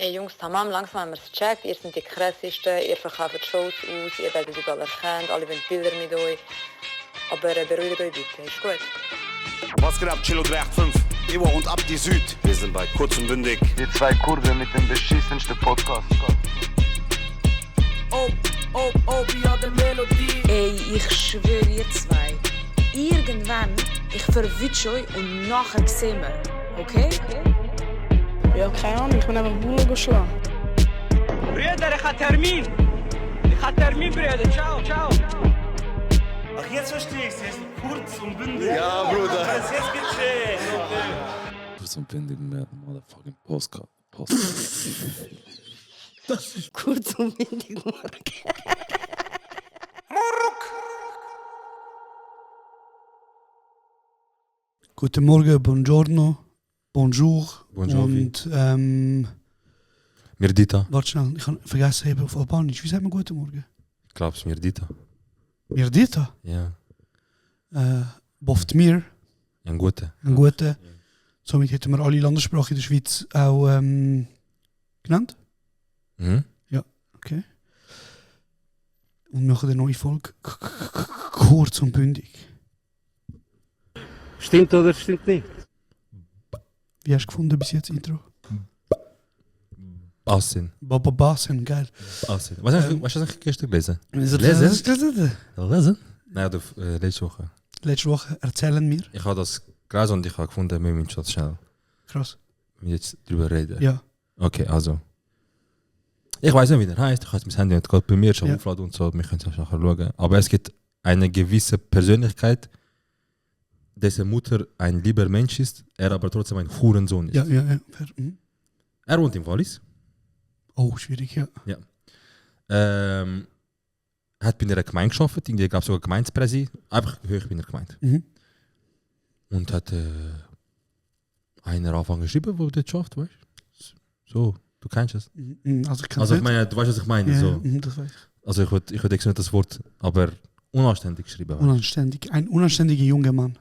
Ey Jungs, tamam, langsam haben wir es gecheckt. Ihr seid die krassesten, ihr verkauft Shows aus, ihr werdet überall erkannt, alle wollen Bilder mit euch. Aber beruhigt euch bitte, ist gut. Was geht ab, Chilo 385? Ivo und Abdi Süd. Wir sind bei Kurz und Bündig. Die zwei Kurven mit dem beschissensten Podcast. wie an der Melodie. Ey, ich schwöre ihr zwei. Irgendwann, ich verwünsche euch und nachher sehen wir. Okay? Ja, keine Ahnung, ich bin einfach Bullen geschlagen. Brüder, ich habe Termin. Brüder. Ciao. Ach, jetzt verstehe ich es. Jetzt kurz und bündig. Ja, Bruder. Jetzt gecheckt. Kurz und bündig mehr motherfucking Postcard. Das ist kurz und windig morgen. Guten Morgen, buongiorno, bonjour. Und Mirdita. warte schnell, ich habe vergessen eben auf Albanisch. Wie sagt man guten Morgen? Ich glaube es Mirdita. Mirdita. Ja. Boft mir, Ein guter. ein guter. Somit hätten wir alle Landessprachen in der Schweiz auch genannt. Mhm. Okay. Und wir machen eine neue Folge. Kurz und bündig. Stimmt oder stimmt nicht? Wie hast du gefunden bis jetzt Intro? Asin. Baba Basen, geil. Asin. Was hast du eigentlich gestern gelesen? Lesen? Lesen? Nein, oder letzte Woche. Letzte Woche erzählen wir. Ich habe das gelesen und ich habe gefunden, wir müssen das schnell Krass. jetzt drüber reden. Ja. Okay, also. Ich weiß nicht, wie der heißt. Ich habe mein Handy nicht gerade bei mir schon Ja. aufladen und so. Wir können es nachher schauen. Aber es gibt eine gewisse Persönlichkeit, dessen Mutter ein lieber Mensch ist, er aber trotzdem ein Hurensohn ist. Ja. Fair. Mhm. Er wohnt in Wallis. Oh, schwierig, ja. Hat bei einer Gemeinde gearbeitet, irgendwie gab es sogar Gemeindepräsi, einfach hoch bei einer Gemeinde. Mhm. Und hat einer angefangen geschrieben, der dort schafft, weißt du? So, du kennst es. Mhm. Also ich kann Also es ich meine, du weißt, was ich meine. ja, So. mhm, das weiß ich. Also ich würde jetzt nicht das Wort, aber unanständig geschrieben. weißt du. Unanständig. Ein unanständiger junger Mann.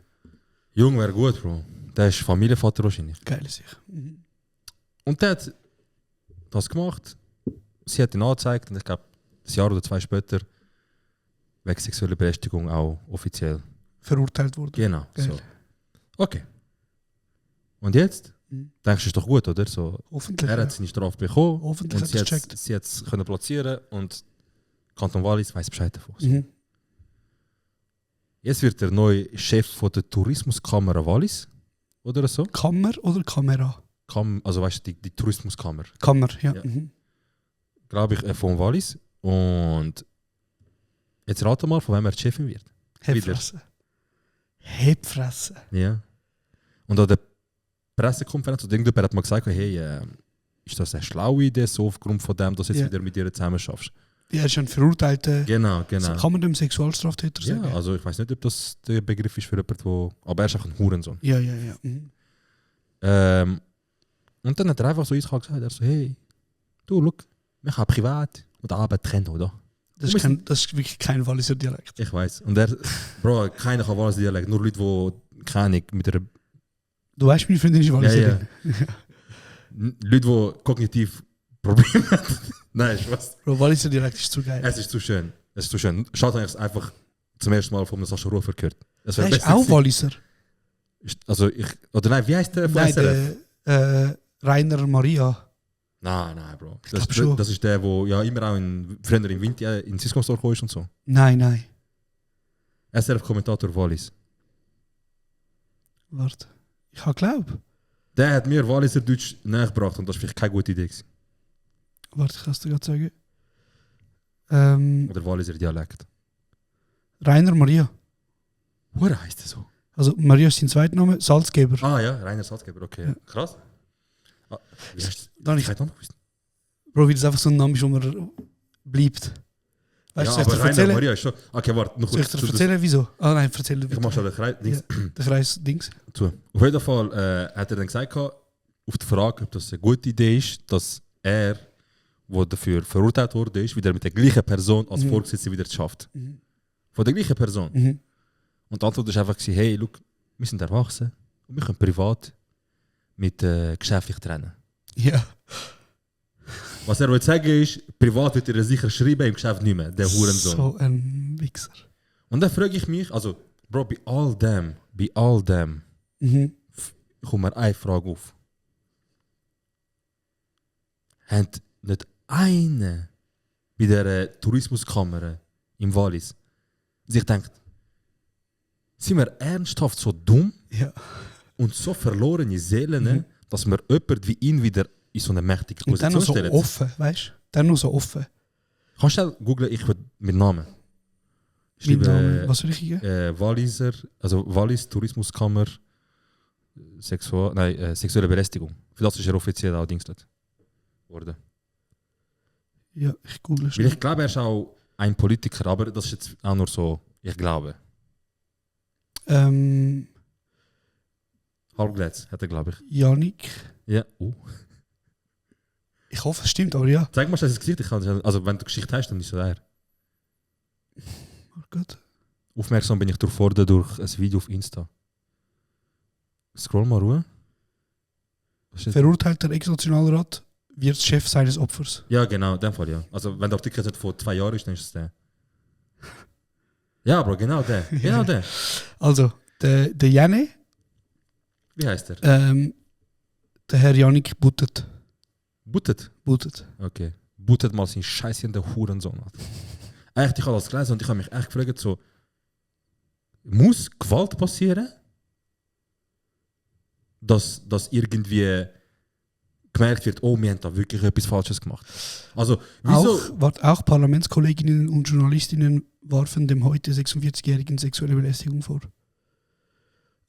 Jung wäre gut, Bro. Der ist Familienvater wahrscheinlich. Geile Sicht. Mhm. Und der hat das gemacht. Sie hat ihn angezeigt und ich glaube, ein Jahr oder zwei später wegen sexueller Belästigung auch offiziell. Verurteilt wurde. Genau. Geil. So. Okay. Und jetzt? Mhm. Denkst du, ist doch gut, oder? So, Hoffentlich. er hat seine Strafe bekommen Hoffentlich und hat er es gecheckt. sie hat es können platzieren und Kanton Wallis weiss Bescheid davon. So. Mhm. Jetzt wird der neue Chef von der Tourismuskammer Wallis oder so. Kammer oder Kamera? Also weißt du, die Tourismuskammer, Kammer, ja. Ja. Mhm. glaube ich, von Wallis. Und jetzt rate mal, von wem er die Chefin wird. Hebfressen. Hebfressen. Ja. Und an der Pressekonferenz, oder irgendjemand hat mal gesagt, hey, ist das eine schlaue Idee, so aufgrund von dem, dass du jetzt Ja. wieder mit ihr zusammen schaffst? Ja, er ist ein Verurteilter. Genau. Kann man dem Sexualstraftäter Ja, sagen? also ich weiß nicht, ob das der Begriff ist für jemanden, aber er ist einfach ein Hurensohn. Ja. Mhm. Und dann hat er einfach so eiskalt gesagt, er so, hey, du, look, wir haben privat und Arbeit trennen, oder? Das ist wirklich kein Walliser Dialekt. Ich weiß. Und er, Bro, keiner kann Wallis Dialekt, nur Leute, die keine Ahnung, mit der Du weißt, meine Freundin ist Walliserin. Leute, die kognitiv Probleme haben. Nein, Spaß. Bro, Walliser Dialekt ist zu geil. Es ist zu schön. Schade, dass ich es einfach zum ersten Mal von einem Sascha Rufer gehört. Es Er wäre ist besser auch gewesen. Walliser. Also oder nein, wie heißt der von Nein, SRF? der Rainer Maria. Nein, Bro. glaub schon. Das ist der, der ja immer auch früher im Winter in Cisco Store kam und so. Nein. SRF-Kommentator Wallis. Warte. Ich habe glaubt. Der hat mir Walliser Deutsch nachgebracht und das war vielleicht keine gute Idee gewesen. Warte, ich kann es dir gerade sagen. Oder Walliser Dialekt. Rainer Maria. Woher heisst der so? Also Maria ist sein Zweitname, Salzgeber. Ah ja, Rainer Salzgeber, okay. Ja. Krass. Ah, wie heißt Dann ich ich, noch gewusst. Bro, wie das einfach so ein Name ist, wo man bleibt. Weißt Ja, du, soll ich aber dir Rainer erzählen? Maria ist schon... Okay, warte, noch Soll ich kurz. dir erzählen, wieso? Ah nein, erzähl Ich mach schon den Kreis. Ja, der Kreis-Dings. Zu. Auf jeden Fall hat er dann gesagt, auf die Frage, ob das eine gute Idee ist, dass er, der dafür verurteilt wurde, wieder mit der gleichen Person als Vorgesetzter wieder schafft. Mhm. Von der gleichen Person. Mhm. Und die Antwort war einfach, hey, look, wir sind erwachsen und wir können privat mit geschäftlich trennen. Ja. Was er will sagen ist, privat wird er sicher schreiben, im Geschäft nicht mehr, der Hurensohn. So ein Wichser. Und dann frage ich mich, also, Bro, bei all dem, Mhm. kommt mir eine Frage auf. Hat nicht eine bei der Tourismuskammer im Wallis sich denkt, sind wir ernsthaft so dumm Ja. und so verlorene Seelen, dass wir jemanden wie ihn wieder in so eine mächtige Und dann noch Position so stellen? offen, weißt du? Dann noch so offen. Kannst du schnell googlen, ich will mit Namen. Mit Namen, Schreibe was soll ich eingeben? Wallis Tourismuskammer sexuelle Belästigung. Für das ist er offiziell allerdings nicht worden. Ja, ich google Weil schnell. ich glaube, er ist auch ein Politiker, aber das ist jetzt auch nur so, ich glaube. Halbglatz hat er, glaube ich. Janik. Ja. Ich hoffe, es stimmt, aber ja. Zeig mal schnell das Gesicht. Also wenn du Geschichte hast, dann ist er. Oh Gott. Aufmerksam bin ich durchfordert durch ein Video auf Insta. Scroll mal Ruhe. Was steht? Verurteilter Ex-Nationalrat wird Chef seines Opfers. Ja, genau, in dem Fall, ja. Also wenn der Artikel jetzt vor 2 Jahren ist, dann ist es der. Ja, Bro, genau der. Genau der. Also, der Janne, Wie heißt er? der Herr Janik Buttet. Buttet. Okay. Buttet mal seinen Scheiß in der Hurensohn. Echt, ich habe das gelesen und ich habe mich echt gefragt, so, muss Gewalt passieren, dass irgendwie gemerkt wird, oh, wir haben da wirklich etwas Falsches gemacht. Also, wieso? Auch Parlamentskolleginnen und Journalistinnen warfen dem heute 46-Jährigen sexuelle Belästigung vor.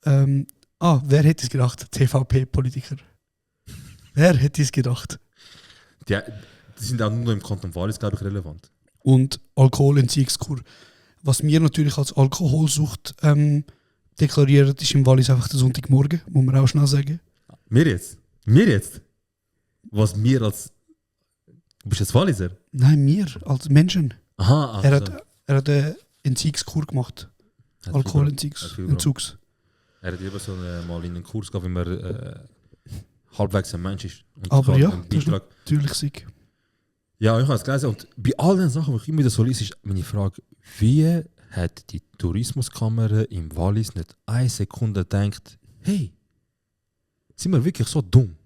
Wer hätte es gedacht? TVP-Politiker. Wer hätte es gedacht? Die sind auch nur im Kanton Wallis, glaube ich, relevant. Und Alkoholentziehungskur. Was wir natürlich als Alkoholsucht deklarieren, ist im Wallis einfach der Sonntagmorgen, muss man auch schnell sagen. Wir jetzt? Was wir als... Du bist jetzt Walliser? Nein, wir als Menschen. Aha, Er hat eine Entziehungskur gemacht. Er Alkoholentzugs. hat lieber so mal in einen Kurs gehabt, wie man halbwegs ein Mensch ist. Und Aber kann ja, einen das ist Beitrag- natürlich sick. Ja, ich habe es gelesen. Und bei all den Sachen, die ich immer wieder so lese, ist meine Frage, wie hat die Tourismuskammer im Wallis nicht eine Sekunde gedacht, hey, sind wir wirklich so dumm?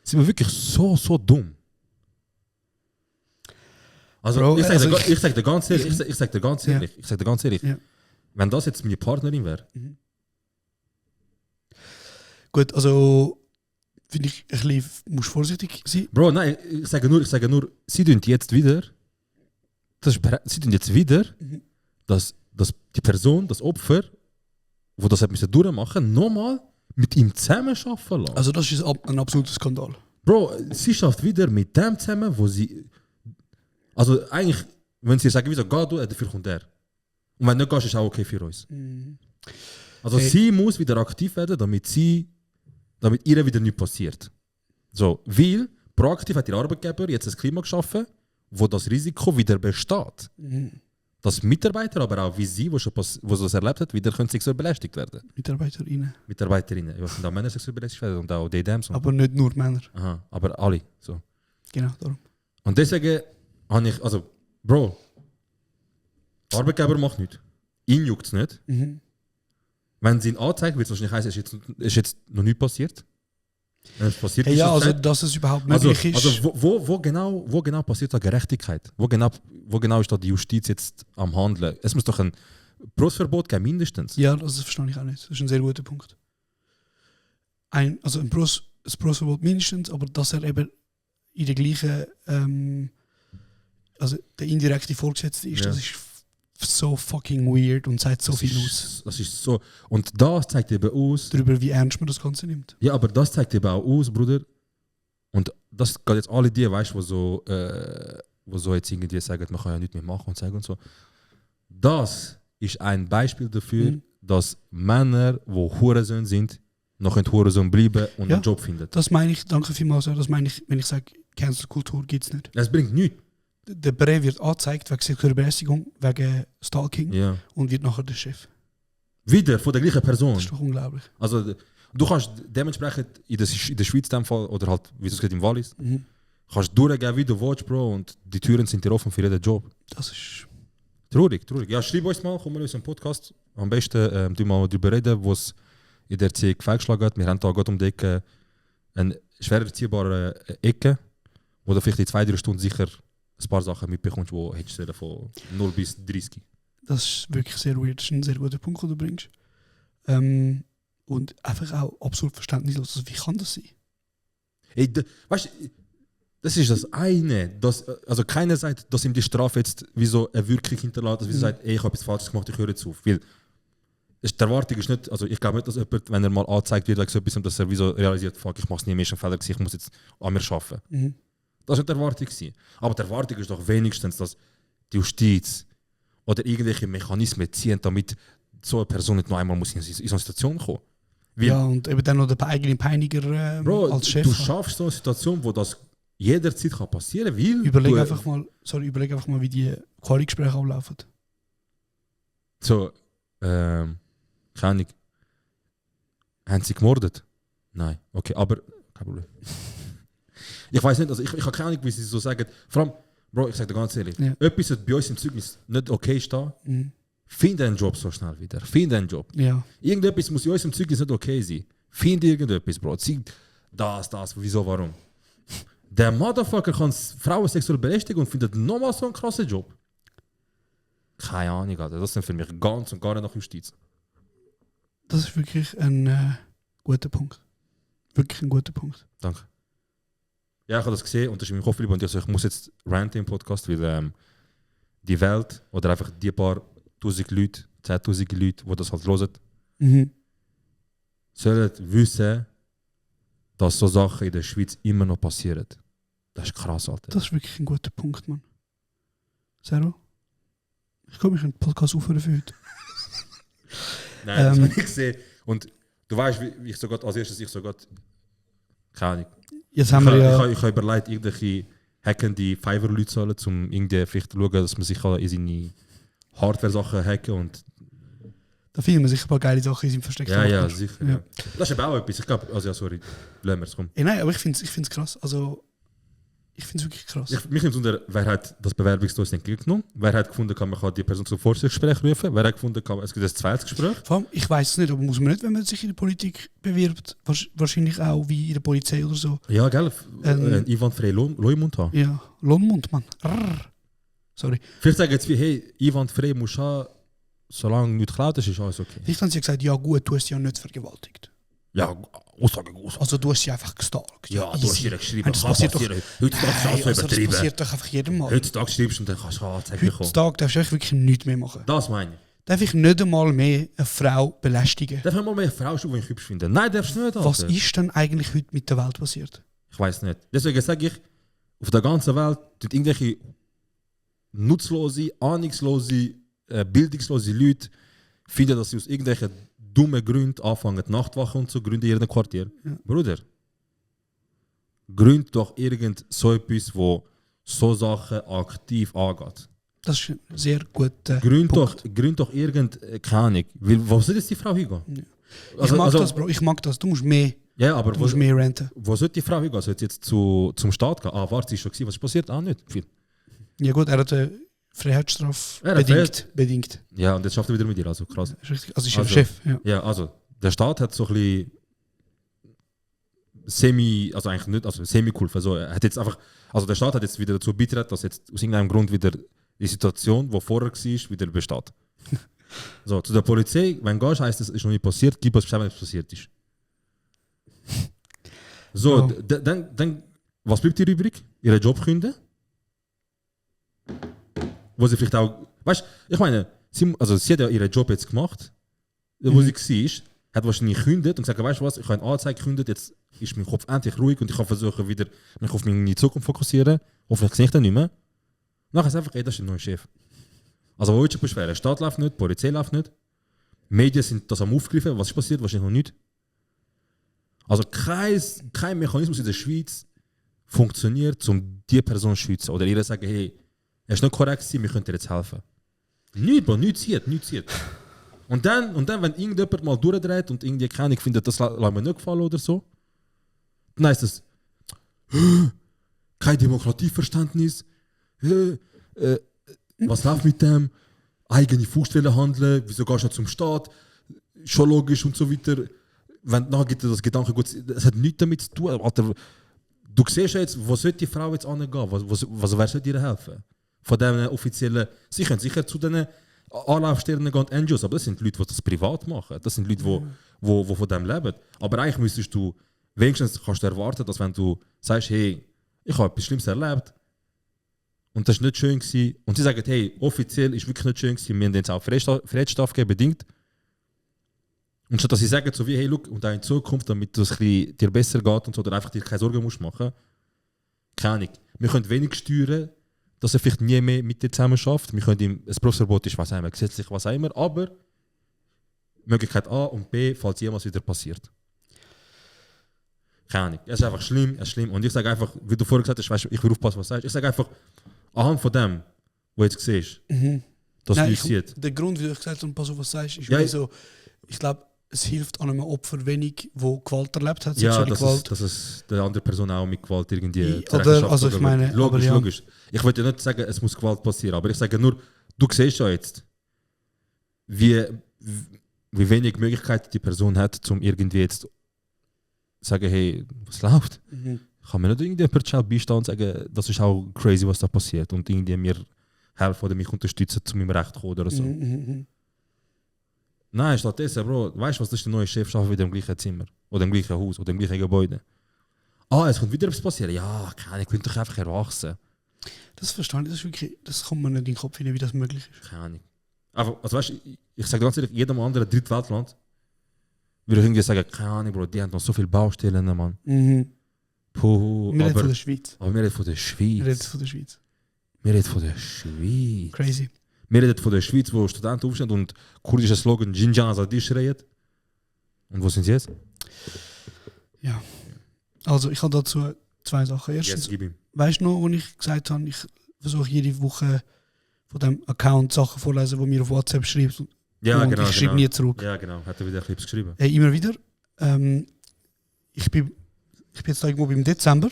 Sind wir wirklich so dumm? Also, Bro, ich also sag dir ganz ehrlich, Ja. wenn das jetzt meine Partnerin wäre, Gut, also finde ich ein bisschen, musst vorsichtig sein. Bro, nein, ich sage nur, sie tun jetzt wieder, dass die Person, das Opfer, wo das hat müssen durchmachen, nochmal mit ihm zusammen arbeiten lassen. Also das ist ein absoluter Skandal. Bro, sie schafft wieder mit dem zusammen, wo sie, also eigentlich, wenn sie sagen, wieso geh du, dafür kommt er. Und wenn du nicht gehst, ist auch okay für uns. Also Hey. sie muss wieder aktiv werden, damit ihr wieder nichts passiert. So, weil proaktiv hat ihr Arbeitgeber jetzt ein Klima geschaffen, wo das Risiko wieder besteht. Dass Mitarbeiter, aber auch wie sie, die das erlebt hat, wieder können sexuell belästigt werden. Mitarbeiterinnen. Ja, sind auch Männer sexuell belästigt werden und auch DDMs. Und Aber nicht nur Männer. aha, aber alle. So. Genau, darum. Und deswegen habe ich, also, Bro, der Arbeitgeber macht nichts. Ihn juckt es nicht. Wenn sie ihn anzeigen, wird es wahrscheinlich heißen, es ist jetzt noch nichts passiert. Wenn es passiert Hey, ist, ja, ist es also nicht. dass es überhaupt möglich ist. Also wo genau passiert da Gerechtigkeit? Wo genau ist da die Justiz jetzt am Handeln? Es muss doch ein Berufsverbot geben, mindestens. Ja, das verstehe ich auch nicht. Das ist ein sehr guter Punkt. Ein Berufsverbot mindestens, aber dass er eben in der gleichen, also der indirekte Vorgesetzte ist, Ja. das ist so fucking weird und sagt so viel aus Das ist so. Und das zeigt eben aus. darüber, wie ernst man das Ganze nimmt. Ja, aber das zeigt eben auch aus, Bruder. Und das geht jetzt alle die, weißt du, wo so jetzt irgendwie sagen, man kann ja nichts mehr machen und sagen und so. Das ist ein Beispiel dafür, dass Männer, die Hurensohn sind, noch Hurensohn bleiben und Ja. einen Job finden. Das meine ich, danke vielmals, das meine ich, wenn ich sage, Cancel-Kultur gibt es nicht. Es bringt nichts. Der Beret wird angezeigt wegen sexueller Belästigung, wegen Stalking Ja. und wird nachher der Chef. Wieder von der gleichen Person. Das ist doch unglaublich. Also du kannst dementsprechend in der Schweiz in dem Fall, oder halt, wie du es gesagt im Wallis, Kannst durchgehen, wie du willst, Bro, und die Türen sind dir offen für jeden Job. Das ist... Traurig. Ja, schreib uns mal, komm mal in unseren Podcast. Am besten du mal darüber reden, wo es in der Erziehung fehlgeschlagen hat. Wir haben da gerade um die Ecke eine schwer erziehbare Ecke, wo du vielleicht in 2-3 Stunden sicher ein paar Sachen mitbekommst, die hättest du von 0 bis 30. Das ist wirklich sehr weird. Das ist ein sehr guter Punkt, den du bringst. Und einfach auch absolut verständnislos. Also, wie kann das sein? Hey, weißt du, das ist das eine. Also keiner sagt, dass ihm die Strafe jetzt wie so eine Wirkung hinterlässt, dass er sagt, ey, ich habe etwas Falsches gemacht, ich höre jetzt auf. Weil die Erwartung ist nicht, also ich glaube nicht, dass jemand, wenn er mal angezeigt wird, so etwas, dass er wie so realisiert, fuck, ich mache es nie mehr, ist ein Fehler gewesen, ich muss jetzt an mir arbeiten. Mhm. Das war nicht die Erwartung gewesen. Aber die Erwartung ist doch wenigstens, dass die Justiz oder irgendwelche Mechanismen ziehen, damit so eine Person nicht noch einmal muss in so eine Situation kommen. Weil, Ja, und eben dann noch der eigene Peiniger Bro, als Chef. du hat. schaffst so eine Situation, wo das jederzeit kann passieren kann, weil Überleg du, einfach mal, wie die Quali-Gespräche ablaufen. so, keine Ahnung, haben sie gemordet? Nein, okay, aber kein Problem. Ich weiß nicht, also ich habe keine Ahnung, wie sie so sagen. Vor allem, Bro, ich sage dir ganz ehrlich, Ja. etwas, das bei uns im Zeugnis nicht okay steht, Mhm. finde einen Job so schnell wieder. Finde einen Job. Ja. Irgendetwas muss in unserem Zeugnis nicht okay sein. Finde irgendetwas, Bro. Zieh das, wieso, warum. Der Motherfucker kann Frauen sexuell belästigen und findet nochmal so einen krassen Job. Keine Ahnung, Alter. Das sind für mich ganz und gar nicht nach Justiz. Das ist wirklich ein guter Punkt. Wirklich ein guter Punkt. Danke. Ja, ich habe das gesehen und das ist in meinem Kopf geblieben. Und ich muss jetzt ranten im Podcast, weil die Welt oder einfach die paar 1000 Leute, 10.000 Leute, die das halt hören, Mhm. sollen wissen, dass so Sachen in der Schweiz immer noch passieren. Das ist krass, Alter. Das ist wirklich ein guter Punkt, Mann. Sero? Ich komme mich in den Podcast aufhören für heute. Nein, das habe ich gesehen. Und du weißt, wie ich sogar als erstes, keine Ahnung. Jetzt haben wir ja... Ich habe überlegt, irgendwelche hackende Fiverr-Leute sollen, um irgendwie vielleicht zu schauen, dass man sich in seine Hardware-Sachen hacken und Da finden wir sicher ein paar geile Sachen in seinem versteckten ja, Ordner. sicher. Ja. Ja. Das ist eben auch etwas. Ich glaube, also ja, sorry, lassen wir es, komm. Nein, aber ich finde es krass. Also, ich finde es wirklich krass. Mich nimmt unter, wer hat das Bewerbungsdossier entgegengenommen? Wer hat gefunden, man kann die Person zum Vorstellungsgespräch rufen? Wer hat gefunden, es gibt ein zweites Gespräch? Vor allem, ich weiß es nicht, aber muss man nicht, wenn man sich in der Politik bewirbt, wahrscheinlich auch wie in der Polizei oder so. Ja, gell? Ivan Frey Leumund haben. Ja, Lohnmund, Mann. Sorry. Vielleicht sagen jetzt wie, hey, Ivan Frey muss haben, solange nichts geklaut ist alles okay. Vielleicht haben sie gesagt, ja gut, du hast sie ja nicht vergewaltigt. Ja, Aussage. Also du hast sie einfach gestalkt. Ja, du hast easy. ihr geschrieben, Und das kann passiert doch... passieren. Heutzutage ist Nein, alles so also das übertrieben. passiert doch einfach jedem Mal. Heutzutage schreibst du und dann kannst du Anzeige bekommen. Heutzutage darfst du einfach wirklich nichts mehr machen. Das meine ich. Darf ich nicht einmal mehr eine Frau belästigen? Darf ich mal mehr Frau schauen, die ich hübsch finde? Nein, darfst du nicht. Was Alter. ist denn eigentlich heute mit der Welt passiert? Ich weiß nicht. Deswegen sage ich, auf der ganzen Welt tun irgendwelche nutzlose, ahnungslose, bildungslose Leute finden, dass sie aus irgendwelchen dummen Gründen anfangen, die Nachtwache und so, gründen in ihrem Quartier. Ja. Bruder, gründ doch irgend so etwas, wo so Sachen aktiv angeht. Das ist ein sehr guter Gründ Punkt. doch irgend, keine Ahnung. Weil, wo soll jetzt die Frau hingehen? Ja. Ich mag das, Bro. Ich mag das. Du musst mehr, Ja, aber du musst mehr ranten. wo sollte die Frau hingehen? Soll sie jetzt zum Staat gehen? Ah, warte, sie ist schon gewesen. Was ist passiert? Ah, nicht viel. Ja gut, er hat eine Freiheitsstrafe Er hat bedingt. Ja, und jetzt schafft er wieder mit dir, also krass. Das ist richtig. Also ist ja Also- der Chef. Ja. Ja, also, der Staat hat so ein bisschen also eigentlich nicht, also semi-cool. Also, er hat jetzt einfach, also der Staat hat jetzt wieder dazu beigetragen, dass jetzt aus irgendeinem Grund wieder die Situation, die vorher war, wieder besteht. So, zu der Polizei, wenn du gehst, heisst es, ist noch nicht passiert, gib uns Bescheid, wenn es passiert ist. So, Ja. dann, was bleibt ihr übrig? Ihren Job kündigen? Wo sie vielleicht auch, weißt du, ich meine, sie hat ja ihren Job jetzt gemacht, wo sie war, hat wahrscheinlich gekündigt und gesagt, weißt du was, ich habe eine Anzeige gekündigt, jetzt ist mein Kopf endlich ruhig und ich kann versuchen, wieder mich auf meine Zukunft zu fokussieren. Hoffentlich sehe ich das nicht mehr. Nachher ist einfach, ey, das ist ein neuer Chef. Also, wo willst du dich beschweren? Der Staat läuft nicht, die Polizei läuft nicht. Die Medien sind das am Aufgreifen. Was ist passiert? Wahrscheinlich noch nicht. Also, kein Mechanismus in der Schweiz funktioniert, um diese Person zu schützen. Oder ihr zu sagen, hey, er ist nicht korrekt, wir können dir jetzt helfen. Nichts, Bro, nichts zieht. Und dann, wenn irgendjemand mal durchdreht und irgendwie keine findet, das lassen wir nicht gefallen oder so, dann heisst es, keine kein Demokratieverständnis. Was läuft mit dem? Eigene Faustwelle handeln, wieso gehst du zum Staat? Schon logisch und so weiter. Wenn nachgeht das Gedanke gut, es hat nichts damit zu tun. Alter, du siehst ja jetzt, wo sollte die Frau jetzt angehen? Wer soll ihr helfen? Von diesen offiziellen, sie können sicher zu den Anlaufstellen gehen, NGOs, aber das sind Leute, die das privat machen. Das sind Leute, die von dem leben. Aber eigentlich müsstest du, wenigstens kannst du erwarten, dass wenn du sagst, hey, ich habe etwas Schlimmes erlebt und das war nicht schön gewesen, und sie sagen, hey, offiziell ist wirklich nicht schön gewesen, wir haben jetzt auch Freiheitsstrafe gegeben, bedingt. Und statt dass sie sagen, so wie, hey, look, und auch in Zukunft, damit es dir besser geht und so, oder einfach dir keine Sorgen musst machen, keine Ahnung. Wir können wenig steuern, dass er vielleicht nie mehr mit dir zusammen schafft. Wir können ihm, ein Berufsverbot ist was auch immer, gesetzlich was auch immer, aber Möglichkeit A und B, falls jemals wieder passiert. Keine Ahnung. Es ist einfach schlimm, es ist schlimm. Und ich sage einfach, wie du vorher gesagt hast, weißt, ich will aufpassen, was du sagst. Ich sage einfach, anhand von dem, was du jetzt siehst, dass du es siehst. Der Grund, wie du gesagt hast, pass auf, was du sagst, ist Ja, so, ich glaube, es hilft einem Opfer wenig, wo Gewalt erlebt hat, Ja, sexuelle Gewalt. dass es der andere Person auch mit Gewalt irgendwie Oder, also ich meine, logisch, aber ja. logisch. Ich würde ja nicht sagen, es muss Gewalt passieren, aber ich sage nur, du siehst ja jetzt, wie wenig Möglichkeiten die Person hat, um irgendwie jetzt sagen, hey, was läuft? Kann mir nicht irgendwie per Chat beistehen und sagen, das ist auch crazy, was da passiert, und irgendwie mir helfen oder mich unterstützen, zu meinem Recht zu kommen oder so. Nein, stattdessen, Bro, weißt du, was ist der neue Chef schafft wieder im gleichen Zimmer oder im gleichen Haus oder im gleichen Gebäude? Es könnte wieder etwas passieren. Ja, keine Ahnung, ich könnte doch einfach erwachsen. Das verstehe ich, das ist wirklich, das kommt mir nicht in den Kopf hinein, wie das möglich ist. Keine Ahnung. Aber, also weißt du, ich sage ganz ehrlich, jedem anderen Drittweltland würde ich irgendwie sagen, keine Ahnung, Bro, die haben noch so viele Baustellen, Mann. Puh, Wir reden von der Schweiz. Aber wir reden von der Schweiz. Wir reden von der Schweiz. Wir reden von der Schweiz. Crazy. Wir reden von der Schweiz, wo Studenten aufstehen und kurdischer Slogan Jinjan Azadi schreien. Und wo sind sie jetzt? Ja. Also ich habe dazu zwei Sachen. Jetzt Erstens, gib ihm. weißt du noch, wo ich gesagt habe, ich versuche jede Woche von dem Account Sachen vorlesen, die mir auf WhatsApp schreibt. Ja, und genau. ich schreibe nie zurück. Ja, genau. Hat er wieder Clips geschrieben. Immer wieder. Ich bin jetzt irgendwo im Dezember.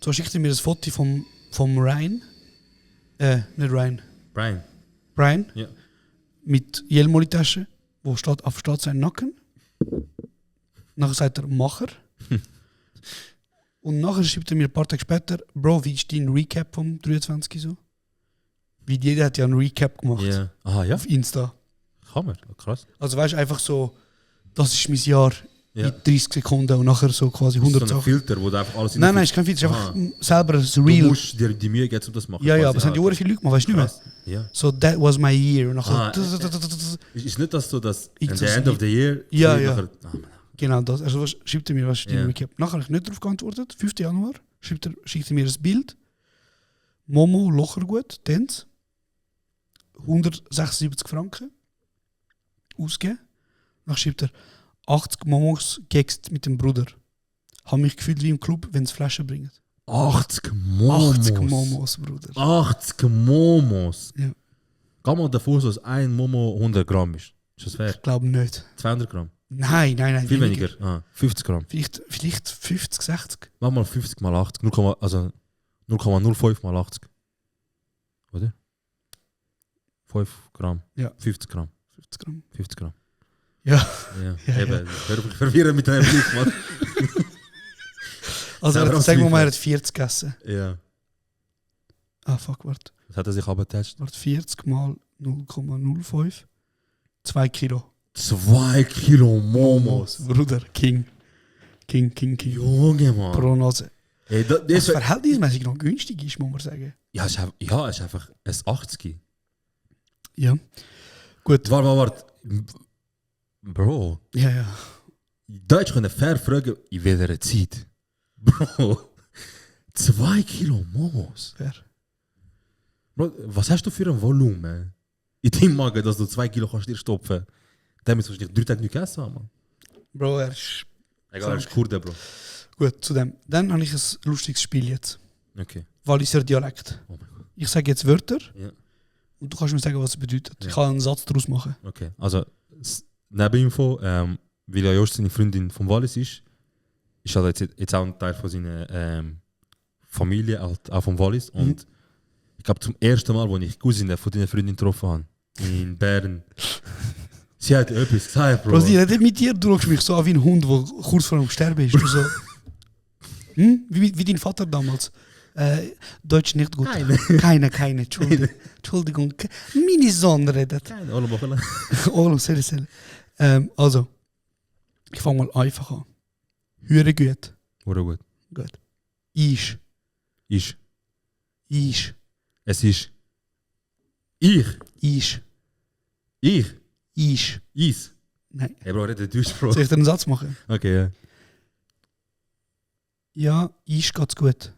So schickt er mir ein Foto vom Ryan. Nicht Ryan. Brian. Ja. Mit Jelmoli-Tasche, wo steht auf sein Nacken. Nachher sagt er Macher. Und nachher schreibt er mir ein paar Tage später, Bro, wie ist dein Recap vom 23 so? Wie jeder hat ja einen Recap gemacht. Ja. Aha, ja. Auf Insta. Hammer. Krass. Also weißt du, einfach so, das ist mein Jahr Ja. in 30 Sekunden und nachher so quasi 100 so ein Sachen. Filter, wo du einfach alles in Nein, den nein, ist kein Filter, ist Aha. einfach selber ein Du Real. musst dir die Mühe geben, um das zu machen. Ja, ja, quasi. aber es haben die viele Leute gemacht, weißt du nicht mehr? Krass. Ja. So, that was my year. Und nachher, Ist nicht das so, dass Ich at das the end of the year... Ja, so ja. nachher- Mann. genau das. Also was schreibt er mir, was ist dein Ja. Recap? Nachher habe ich nicht darauf geantwortet. 5. Januar schickt er mir ein Bild. Momo Lochergut, Tanz. 176 Franken. Ausgeben. Dann schreibt er 80 Momos gegessen mit dem Bruder. Habe mich gefühlt wie im Club, wenn es Flaschen bringen. 80 Momos. 80 Momos, Bruder. 80 Momos. Ja. Geh mal davor, dass ein Momo 100 Gramm ist. Ist das fair? Ich glaube nicht. 200 Gramm? Nein. Viel weniger. 50 Gramm. Vielleicht 50, 60. Mach mal 50 mal 80. 0,05 mal 80. Oder? 5 Gramm. Ja. 50 Gramm. 50 Gramm. 50 Gramm. Ja. Ja, Ja, eben. Hör auf mich verwirren mit deinem Blick, Mann. Also Selber am sagen wir mal, Zweifeln. er hat 40 gegessen. Ja. Ah, fuck, warte. Das hat er sich abgetatscht. Warte, 40 mal 0,05. 2 Kilo. 2 Kilo Momos. Bruder, King. Junge, Mann. Pro Nase. Ey, Was das verhältnismäßig noch günstig ist, muss man sagen. ja, es ist einfach ein 80. Ja. Gut. Warte. Bro, Ja. Deutsch können fair fragen, in welcher Zeit? Bro, 2 Kilo Momos. Fair. Bro, was hast du für ein Volumen in deinem Magen, dass du 2 Kilo kannst dir stopfen? Damit sollst du nicht 3 Tage nicht essen haben. Bro, er ist... Egal, er ist Kurde, Bro. Gut, zu dem. Dann habe ich ein lustiges Spiel jetzt. Okay. Walliser Dialekt. Oh mein Gott. Ich sage jetzt Wörter Ja. und du kannst mir sagen, was es bedeutet. Ja. Ich kann einen Satz daraus machen. Okay, also Nebeninfo, weil ja Jost seine Freundin vom Wallis ist halt jetzt auch ein Teil von seinen Familie, halt auch vom Wallis. Und ich glaube, zum ersten Mal, als ich Cousine von deiner Freundin getroffen habe, in Bern, sie hat etwas gesagt, Bro. Bro, sie redet mit dir, du schaust mich so an wie ein Hund, der kurz vor dem Sterben ist. Du so, wie dein Vater damals. Deutsch nicht gut. Keine, Entschuldigung. Meine Sonne redet. Keine, alle machen. Oh, sorry. Also, ich fange mal einfach an. Höre gut. Wurde gut. Gut. Ich. Ich. Ich. Es ist. Ich. Ich. Ich. Ich. Is. Nein. Hey, Bro, redet Deutsch, Bro. Soll ich dir einen Satz machen? Okay, ja. Ja, ich geht's gut.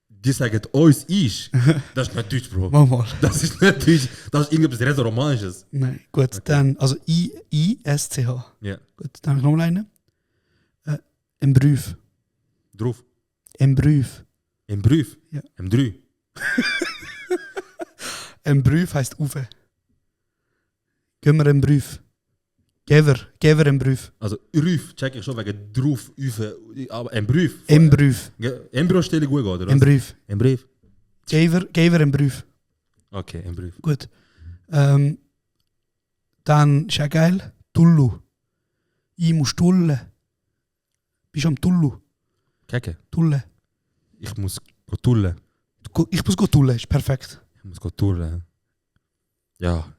Die sagen uns ich. Das ist nicht Deutsch, Bro. Mach mal. Das ist nicht Deutsch. Das ist irgendetwas Rätoromanisches. Nein, gut. Okay. Dann, also I-S-C-H. Ja. Gut, dann habe ich noch mal einen. Ein Brief. Drauf. Ein Brief. Im Brief. Ja. Im 3. Ein Brief heisst Uwe. Gehen wir einen Brief. Geber einen Brief. Also, Ruf, check ich schon wegen drauf, Uwe. Aber ein Brief. Ein Brief. Embryo stelle gut, oder? Ein Brief. Ein Brief. Geber einen Brief. Okay, ein Brief. Gut. Dann ist auch geil. Tullu. Ich muss tullen. Bist du am Tullu? Kecke. Tullen. Ich muss go tullen. Ich muss go tullen, ist perfekt. Ich muss go tullen. Ja.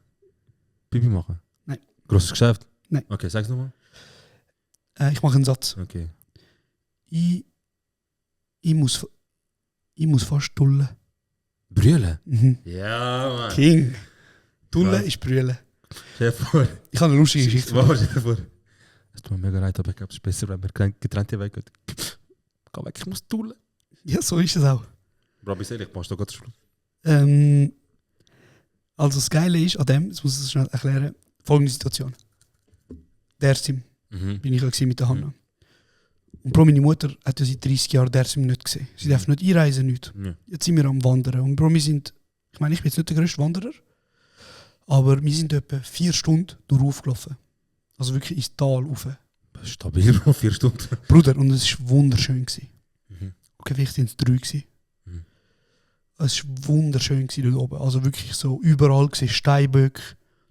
Pipi machen? Nein. Grosses Geschäft? Nein. Okay, sag's nochmal. Ich mache einen Satz. Okay. Ich muss fast tullen. Brüllen? Mhm. Ja, Mann. King. Tullen Ja. ist brüllen. Stell dir vor. Ich habe eine lustige Geschichte. Stell dir vor. Es tut mir mega leid, aber ich glaube, es ist besser, wenn wir getrennte Wege gehen. Geh weg, ich muss tullen. Ja, so ist es auch. Bro, bis ehrlich, machst du gerade Schluss. Also das Geile ist an dem, das muss ich das schnell erklären, folgende Situation. Dersim bin ich ja gewesen mit der Hanna. Und Bro, meine Mutter hat ja seit 30 Jahren Dersim nicht gesehen. Sie darf nicht einreisen, nicht. Ja. Jetzt sind wir am Wandern. Und Bro, wir sind, ich meine, ich bin jetzt nicht der grösste Wanderer, aber wir sind etwa 4 Stunden durchaufgelaufen. Also wirklich ins Tal rauf. Das ist stabil, Bro, 4 Stunden. Bruder, und es war wunderschön gewesen. Mhm. Okay, vielleicht sind es 3 gewesen. Mhm. Es war wunderschön gewesen dort oben. Also wirklich so überall gesehen Steinböcke.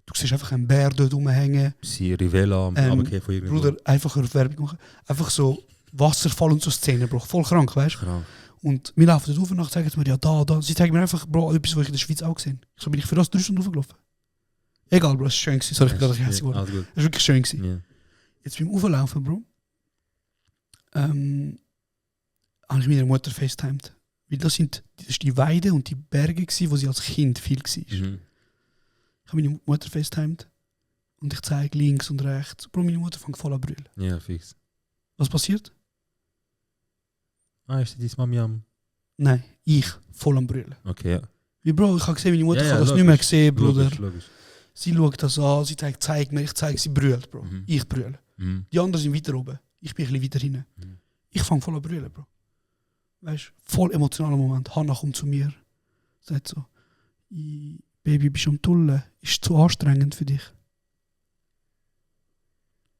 Du siehst einfach einen Bär dort rumhängen. Sie Rivella am Abendkehr von irgendwo. Bruder, einfach eine Werbung machen. Einfach so Wasserfall und so Szenen, Bro. Voll krank, weißt du? Krank. Und wir laufen dort rauf und sagen mir, ja, da. Sie zeigen mir einfach, Bro, etwas, was ich in der Schweiz auch gesehen habe. So bin ich für das 3 Stunden raufgelaufen. Egal, Bro, es war schön gewesen. Sorry, ich bin gerade hässlich geworden. Alles gut. Es war wirklich schön gewesen. Ja. Jetzt beim Auflaufen, Bro, habe ich mit der Mutter FaceTimed. Weil das ist die Weide und die Berge, gewesen, wo sie als Kind viel war. Mhm. Ich habe meine Mutter FaceTimed und ich zeige links und rechts. Bro, meine Mutter fängt voll an zu brüllen. Ja, fix. Was passiert? Ah, ist die Mami am... Nein, ich voll am brüllen. Okay, ja. Wie Bro, ich habe gesehen, meine Mutter Ja, kann ja, das nicht mehr logisch. sehen, Bruder. Logisch, logisch. Sie schaut das an, sie zeigt mir, ich zeige, sie brüllt, Bro. Mhm. Ich brülle. Mhm. Die anderen sind weiter oben. Ich bin ein bisschen weiter hinten. Mhm. Ich fange voll an zu brüllen, Bro. Weißt du, voll emotionaler Moment. Hanna kommt zu mir, sagt so: Baby, bist du am Tullen? Ist zu anstrengend für dich?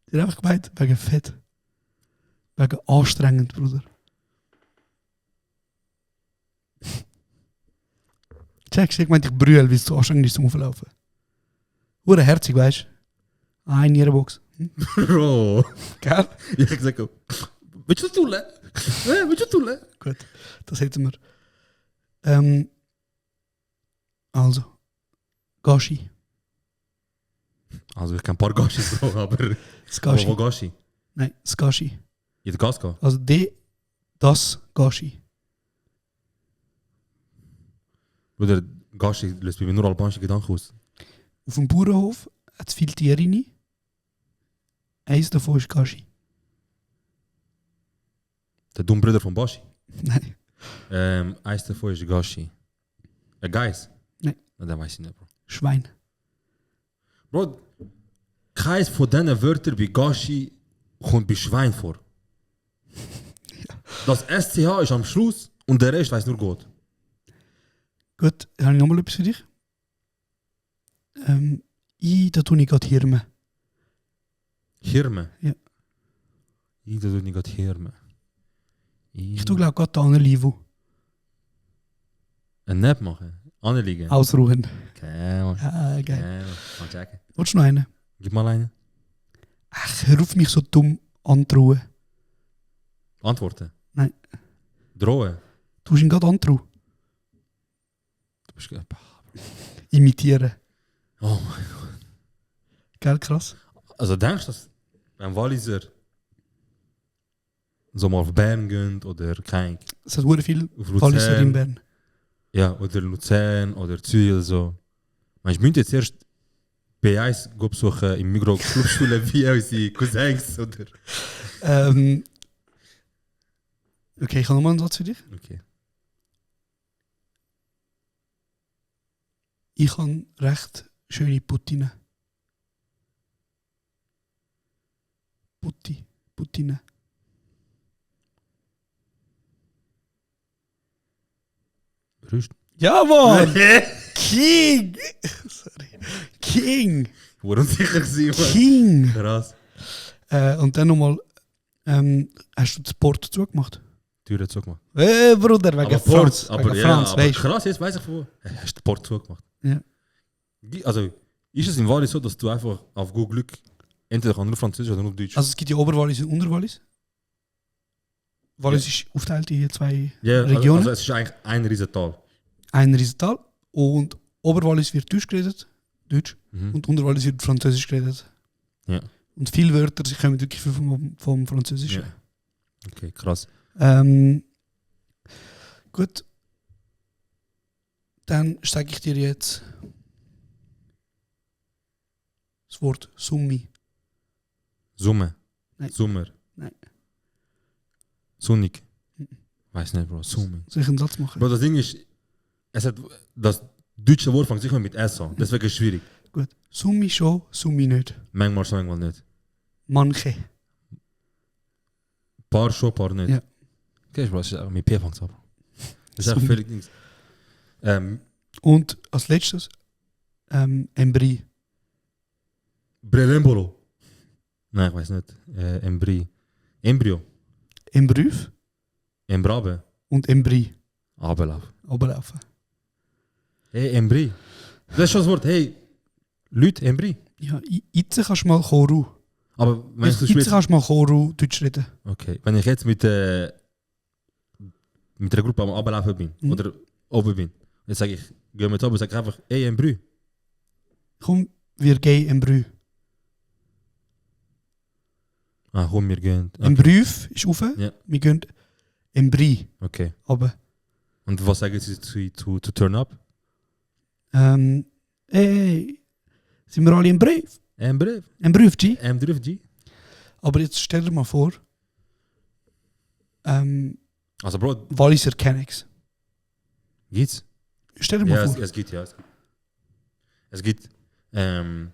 Sie hat einfach gemeint, wegen Fett. Wegen anstrengend, Bruder. Checkst du, ich meinte, ich brülle, weil es zu anstrengend ist zum Auflaufen. Hure herzig, weißt du? Ein Nierenbox. Bro. Gell? Ich habe gesagt, willst du tullen? Willst du tullen? Gut, das hätten wir. Also, Gashi. Also ich kenne ein paar Gashis, Bro, aber... Skashi. Wo Gashi? Nein, Skashi. In der Gaska? Also das Gashi. Bruder, Gashi löst bei mir nur albanische Gedanken aus. Auf dem Bauernhof hat es viele Tiere rein. Eins davon ist Gashi. Der dumme Bruder von Bashi. Nein, Eins davon ist Gashi. Ein Geis? Nein. Na, den weiß ich nicht, Bro. Schwein. Bro, keins von diesen Wörtern bei Gashi kommt bei Schwein vor. Das SCH ist am Schluss und der Rest weiß nur Gott. Gut, habe ich nochmal etwas für dich. Da tue ich gerade Hirme. Hirme? Ja. Ich tue nicht gerade Hirme. Ich tue glaube gerade an Livo. Ein Nap machen? Anliegen? Ausruhen. Okay, Mann. Ja, geil. Okay, mal checken. Willst du noch einen? Gib mal einen. Ach, hör auf mich so dumm antrauen. Antworten? Nein. Drohen? Du hast ihn gerade antrauen. Du bist... Imitieren. Oh mein Gott. Gell, krass. Also denkst du, dass ein Walliser so mal auf Bern geht oder kein... Es hat sehr viel Auf Walliser in Luzern? Bern. Ja, oder Luzern oder Zürich so. Ich müsste jetzt erst B1 besuchen im Migros Clubschule wie unsere Cousins oder... Okay, ich habe nochmal einen Satz für dich. Okay. Ich habe recht schöne Puttine. Puttine. Rüst. Ja, Mann! King! Sorry. King! War unsicher gewesen, Mann. King! Krass. Und dann nochmal, hast du das Port zugemacht? Türen zugemacht. Bruder, wegen Aber Franz. aber Wegen ja, Franz, aber weißt du? krass, jetzt weiss ich von... Hast du den Port zugemacht? Ja. Also, ist es im Wallis so, dass du einfach auf gut Glück entweder nur Französisch oder nur Deutsch... Also es gibt ja Oberwallis und Unterwallis. Wallis ist aufgeteilt in 2 ja, Regionen. also es ist eigentlich ein Riesental. Ein Riesental. Und Oberwallis wird Deutsch geredet. Deutsch. Mhm. Und Unterwallis wird Französisch geredet. Ja. Und viele Wörter sie kommen wirklich vom Französischen. Ja. Okay, krass. Gut. Dann sage ich dir jetzt das Wort Summi. Summe. Nein. Sommer. Nein. Sonnig. Weiß nicht, Bro. Summe. Soll ich einen Satz machen? Bro, das Ding ist, es hat, das deutsche Wort fängt sicher mit S an. Deswegen ist es schwierig. Gut. Summi schon, Summi nicht. Manchmal schon, manchmal nicht. Manche. Paar schon, paar nicht. Ja. Okay, Bro, das ist, mit P fängt es ab. Das ist einfach Summi. völlig nichts. Und als letztes Embry. Brelembolo. Nein, ich weiß nicht. Embryo. Embrüf Embrabe. und Embry. Abelauf. Oberlaufen. Hey, Embry. Das ist schon das Wort. Hey, Leute, Embry. Ja, jetzt kannst du mal Choru. Aber wenn du Jetzt kannst du mal Choru Deutsch reden. Okay, wenn ich jetzt mit einer Gruppe am Ablaufen bin oder oben bin, dann sage ich, gehen wir oben, sage ich einfach, hey, Embrü. Komm, wir gehen Embrü. Ah, komm, wir gehen. Okay. Embrüf ist rauf. Ja. Wir gehen Embry. Okay. Aber Und was sagen Sie zu turn up? hey, sind wir alle im Brief? Embrü. Embrüf, G. Embrü, G. Aber jetzt stell dir mal vor, Also, Bro, Walliser Kennex. geht's? Stell dir mal Ja, vor. es geht, ja. Es gibt, wenn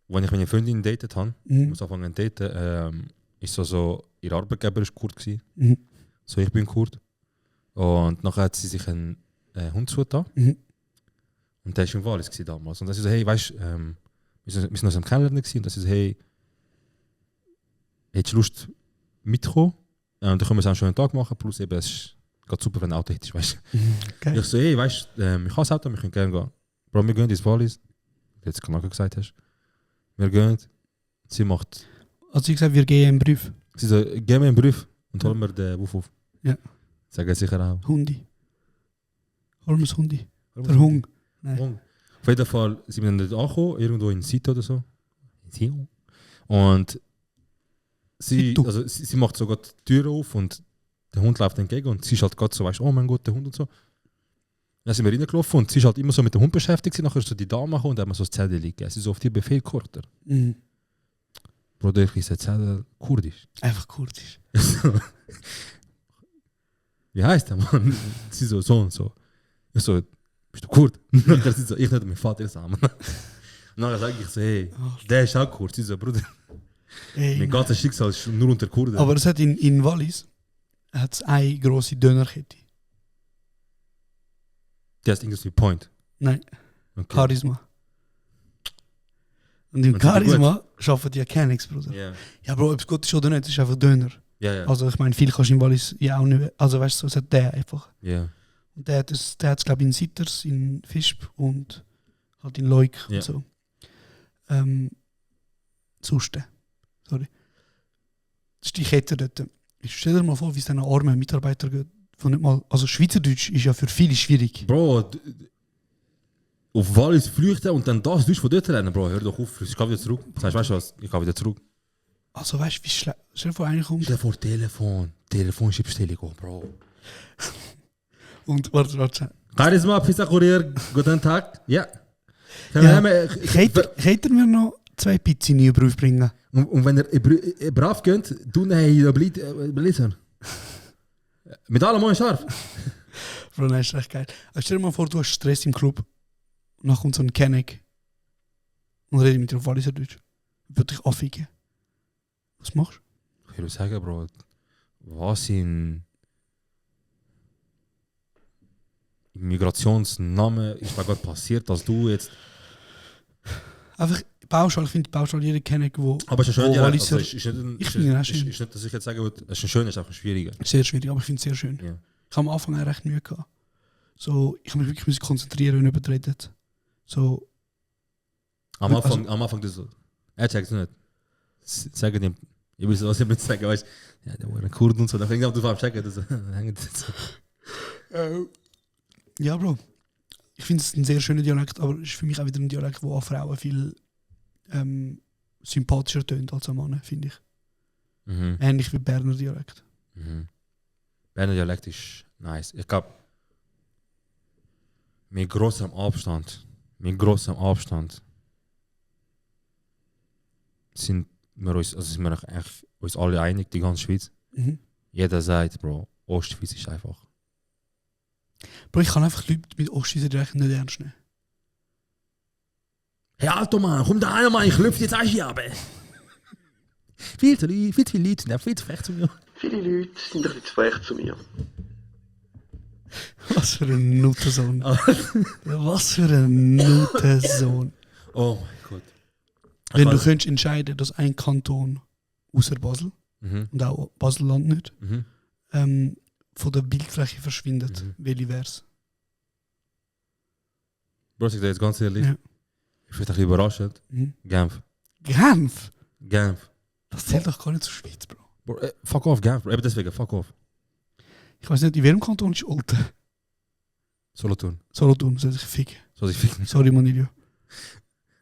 ich meine Freundin datet habe, muss anfangen zu daten, ist so ihr Arbeitgeber ist Kurd gewesen. Mhm. So, ich bin Kurd. Und nachher hat sie sich einen Hund zugetan. Mhm. Und der war im Wallis damals. Und dann sie so, hey, weißt du, wir sind aus dem Kennenlernen gewesen. Und dann sie so, hey, hättest du Lust mitzukommen? Und dann können wir es auch einen schönen Tag machen. Plus eben, es ist gerade super, wenn du ein Auto hättest, weißt du. Geil. Ich so, hey, weißt du, ich habe das Auto, wir können gerne gehen. Bro, wir gehen ins Wallis. Jetzt kann ich gesagt hast. Wir gehen. Sie macht. Also ich gesagt, wir gehen Embrüf. Sie so, gehen wir in den Brief und holen wir den Wuff auf. Ja. Sagen sicher auch. Hundi. Holen wir das Hundi. Der Hung. Nein. Hung. Auf jeden Fall sind wir dann dort angekommen, irgendwo in Sito oder so. Und sie macht sogar die Tür auf und der Hund läuft entgegen und sie ist halt gerade so, weißt du, oh mein Gott, der Hund und so. Dann sind wir reingelaufen und sie ist halt immer so mit dem Hund beschäftigt. Nachher ist so die Dame gekommen und hat mir so das Zettel liegen. Sie ist so auf die Befehl Kurder. Mhm. Bruder, ich lese Zettel Kurdisch. Einfach kurdisch. Wie heißt der Mann? Sie so und so. Ich so, bist du Kurd? Nachher sie so, ich nicht, mein Vater zusammen. Nachher sage ich so, hey, der ist auch Kurd. Sie so, Bruder, Ey, mein ganzes Schicksal ist nur unter Kurden. aber es hat in Wallis hat's eine grosse Dönerkette. Der ist irgendwie Point. Nein, Okay. Charisma. Und im Und sind die Charisma arbeiten ja Kennex, Bruder. Ja. Ja, Bro, ob es gut ist oder nicht, ist einfach Döner. Ja, ja. Also ich meine, viel kannst du in Wallis ja auch nicht. Also weißt du, so hat der einfach. Ja. Und der hat es, glaube ich, in Sitters, in Visp und halt in Leuk Ja. und so. Suste. Sorry. Das ist die Kette dort. Ich stell dir mal vor, wie es diesen armen Mitarbeiter geht. Von nicht mal, also Schweizerdeutsch ist ja für viele schwierig. Bro, auf Wallis flüchten und dann das Deutsch von dort lernen, Bro, hör doch auf, ich gehe wieder zurück. Das heißt, weißt du was, ich gehe wieder zurück. Also weißt du, wie schlecht. Stell dir vor, einer kommt. Stell dir vor, Telefonchipstellung, Bro. Und warte. Charisma, Pizza Kurier, guten Tag. Ja. Ja. Könnt ihr mir noch 2 Pizzen in den Beruf bringen? Und wenn ihr brav könnt, tun ihr Blitzer. Mit allem mal scharf. Bro, das ist echt geil. Also stell dir mal vor, du hast Stress im Club. Und dann kommt so ein Kenneck. Und redet mit dir auf Walliser Deutsch. Würde dich anficken. Was machst du? Ich würde sagen, Bro, was im Migrationsnamen ist da gerade passiert, dass du jetzt... Einfach pauschal, ich finde pauschal jeder Kenneck, wo Aber es ist ein wo schöner Walliser... Dialekt. Also, Ich finde ihn auch schön. Ist nicht, dass ich jetzt sagen würde, es ist ein schöner, es ist auch ein schwieriger. Sehr schwierig, aber ich finde es sehr schön. Ja. Ich habe am Anfang auch recht Mühe gehabt. So, ich habe mich wirklich konzentrieren, wenn jemand redet. So, Am Anfang das so. Er checkt es nicht. Sagen dem, ich weiß, was ich mit sagen, weißt du, ja, der war ein Kurd und so, dann fängt er an zu checken, das hängt jetzt so. ja, Bro. Ich finde es ein sehr schöner Dialekt, aber es ist für mich auch wieder ein Dialekt, der an Frauen viel sympathischer tönt als an Männern, finde ich. Mhm. Ähnlich wie Berner Dialekt. Mhm. Berner Dialekt ist nice. Ich glaube, mit großem Abstand sind wir uns alle einig, die ganze Schweiz. Mhm. Jeder sagt, Bro, Ostschweiz ist einfach. Bro, ich kann einfach Leute mit Ostschweizer Dialekt nicht ernst nehmen. Hey Alter Mann, komm da rein, Mann, ich klopfe jetzt ein ab. Viel zu viele Leute sind viel zu frech zu mir. Viele Leute sind ein bisschen zu frech zu mir. Was für ein Nuttensohn. Was für ein Nuttensohn. Oh mein Gott. Wenn du könntest entscheiden, dass ein Kanton außer Basel und auch Baselland nicht von der Bildfläche verschwindet, welche wär's? Bro, ich sag dir jetzt ganz ehrlich, Ja. ich bin ein bisschen überrascht. Genf. Genf? Das zählt doch gar nicht zur Schweiz, Bro. Bro, fuck off, Genf, Bro. Eben deswegen, fuck off. Ich weiß nicht, in welchem Kanton ist Olten? Solothurn. Solothurn, soll ich ficken. Soll ich ficken? Sorry, Manilio.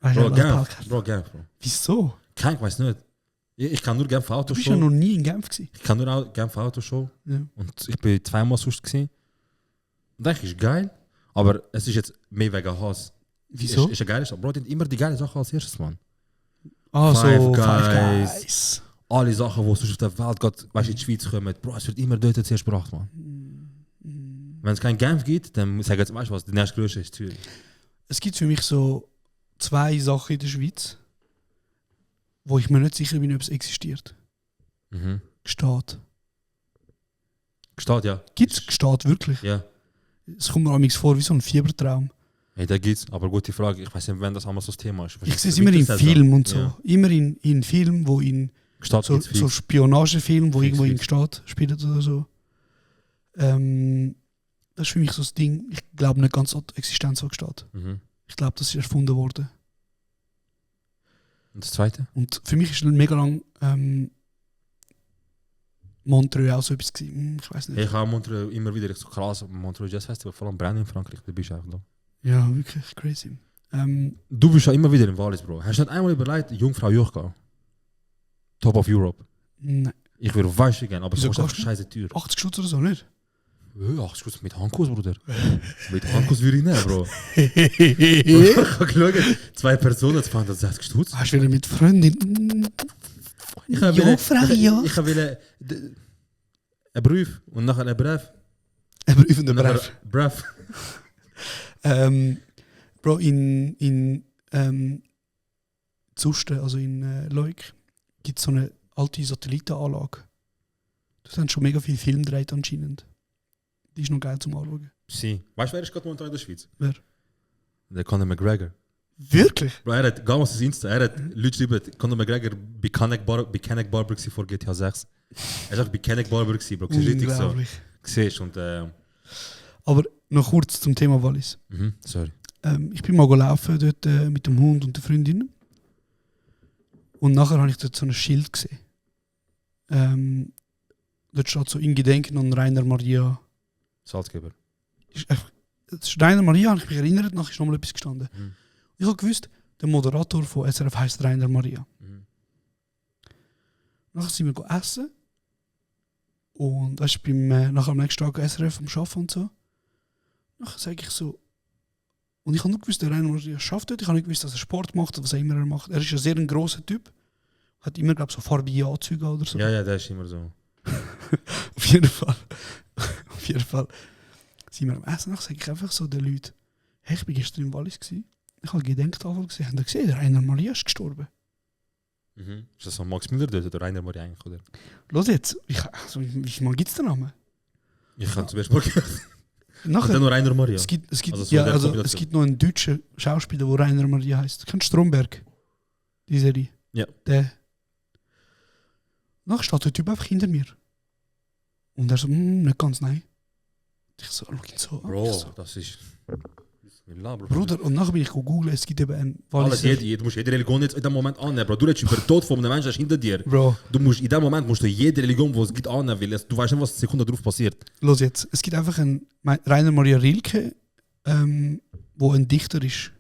Bro, Genf. Bro, Genf, Bro. Wieso? Ich weiß nicht. Ich kann nur Genf Du Auto bist ja noch nie in Genf gewesen. Ich kann nur Genf Autoshow. Ja. Und ich bin 2-mal sonst gewesen. Und eigentlich ist geil, aber es ist jetzt mehr wegen Hass. Wieso? Ist eine geile Sache. Bro, die haben immer die geile Sache als erstes, Mann. Ah, so Five Guys. Five Guys. Alle Sachen, die sonst auf der Welt geht, weißt du, in die Schweiz kommen, Bro, es wird immer dort zuerst gebracht, Mann. Wenn es kein Genf gibt, dann sagen sie, weißt du was, der nächste ist Zürich. Es gibt für mich so 2 Sachen in der Schweiz, wo ich mir nicht sicher bin, ob es existiert. Gstaad. Gestaat, ja. Gibt es Gstaad wirklich? Ja. Es kommt mir amigs vor wie so ein Fiebertraum. Hey, da gibt's, aber gute Frage. Ich weiß nicht, wenn das einmal so das Thema ist. Ich sehe es immer in Filmen und so. Ja. Immer in Filmen, wo in Gestaat so, gibt's viel. so Spionagefilmen, wo Fix, irgendwo in fix. Gstaad spielt oder so. Das ist für mich so das Ding. Ich glaube nicht ganz an die Existenz von Gstaad. Ich glaube, das ist erfunden worden. Und das Zweite? Und für mich ist mega lang Montreux auch so etwas gewesen. Ich weiß nicht. Hey, ich habe Montreux immer wieder so krass, Montreux Jazz Festival, vor allem Brenn in Frankreich, da bist du einfach da. Ja, wirklich crazy. Du bist ja immer wieder in Wallis, Bro. Hast du nicht einmal überlegt, Jungfrau Jochka? Top of Europe. Nein. Ich würde weißt gerne, aber es Wieso ist einfach kostet? scheiße teuer. 80 Stutz oder so, nicht? Ja, 80 Stutz mit Handkuss, Bruder. Mit Handkuss würde ich nicht, Bro. Ich habe geschaut, 2 Personen, 260 Stutz. Hast du wieder mit Freundin? Ich habe Jungfrau, ja. Ich habe einen Brief und nachher einen Brief. Ein Brief und ein Und nachher Brief. Brief. Bro, in Zusten, also in Leuk, gibt es so eine alte Satellitenanlage. Da sind schon mega viele Filme gedreht anscheinend. Die ist noch geil zum Anschauen. Sie. Weißt du, wer ist gerade momentan in der Schweiz? Wer? Der Conor McGregor. Wirklich? Bro, er hat damals das Insta, er hat Leute geschrieben, Conor McGregor bei Canuck Barber gewesen vor GTA 6. Er war auch bei Canuck Barber gewesen, Bro. Siehst richtig so. Unglaublich. Siehst und Aber noch kurz zum Thema Wallis. sorry. Ich bin mal gelaufen dort mit dem Hund und der Freundin. Und nachher habe ich dort so ein Schild gesehen. Dort steht so in Gedenken an Rainer Maria. Salzgeber. Das ist Rainer Maria, habe ich mich erinnert, nachher ist nochmal etwas gestanden. Ich habe gewusst, der Moderator von SRF heisst Rainer Maria. Nachher sind wir essen. Und das ist nachher am nächsten Tag SRF am Arbeiten und so. Nachher sage ich so, und ich habe nur gewusst, der Rainer Maria arbeitet dort. Ich habe nicht gewusst, dass er Sport macht, was er immer macht. Er ist ein sehr grosser Typ. Hat immer, glaube ich, so farbige Anzüge oder so. Ja, der ist immer so. Auf jeden Fall sind wir am Essen. Nachher sage ich einfach so den Leuten, hey, ich bin gestern in Wallis gewesen. Ich habe Gedenktafel gesehen. Habt ihr gesehen, der Rainer Maria ist gestorben. Ist das so Max Müller dort oder Rainer Maria eigentlich, oder? Los jetzt, wie viel Mal gibt es den Namen? Ich habe zum ersten Mal gehört. Und Nachher, dann noch Rainer Maria. es gibt Also so der Kombination. es gibt noch einen deutschen Schauspieler, der Rainer Maria heißt. Kennst du Stromberg? Die Serie? Ja. Der. Nachher steht der Typ einfach hinter mir. Und er so, nicht ganz, nein. Ich so, schau ihn so an. Bro, Ich so, das ist... Bismillah, Bro. Bruder, und nachher bin ich googeln, es gibt eben einen Alles, Walliser. du musst jede Religion jetzt in dem Moment annehmen, Bro. Du redest über den Tod von einem Menschen hinter dir. Bro, In dem Moment musst du jede Religion, die es gibt, annehmen, weil du weißt nicht, was eine Sekunde darauf passiert. los jetzt. Es gibt einfach einen Rainer Maria Rilke, wo ein Dichter ist.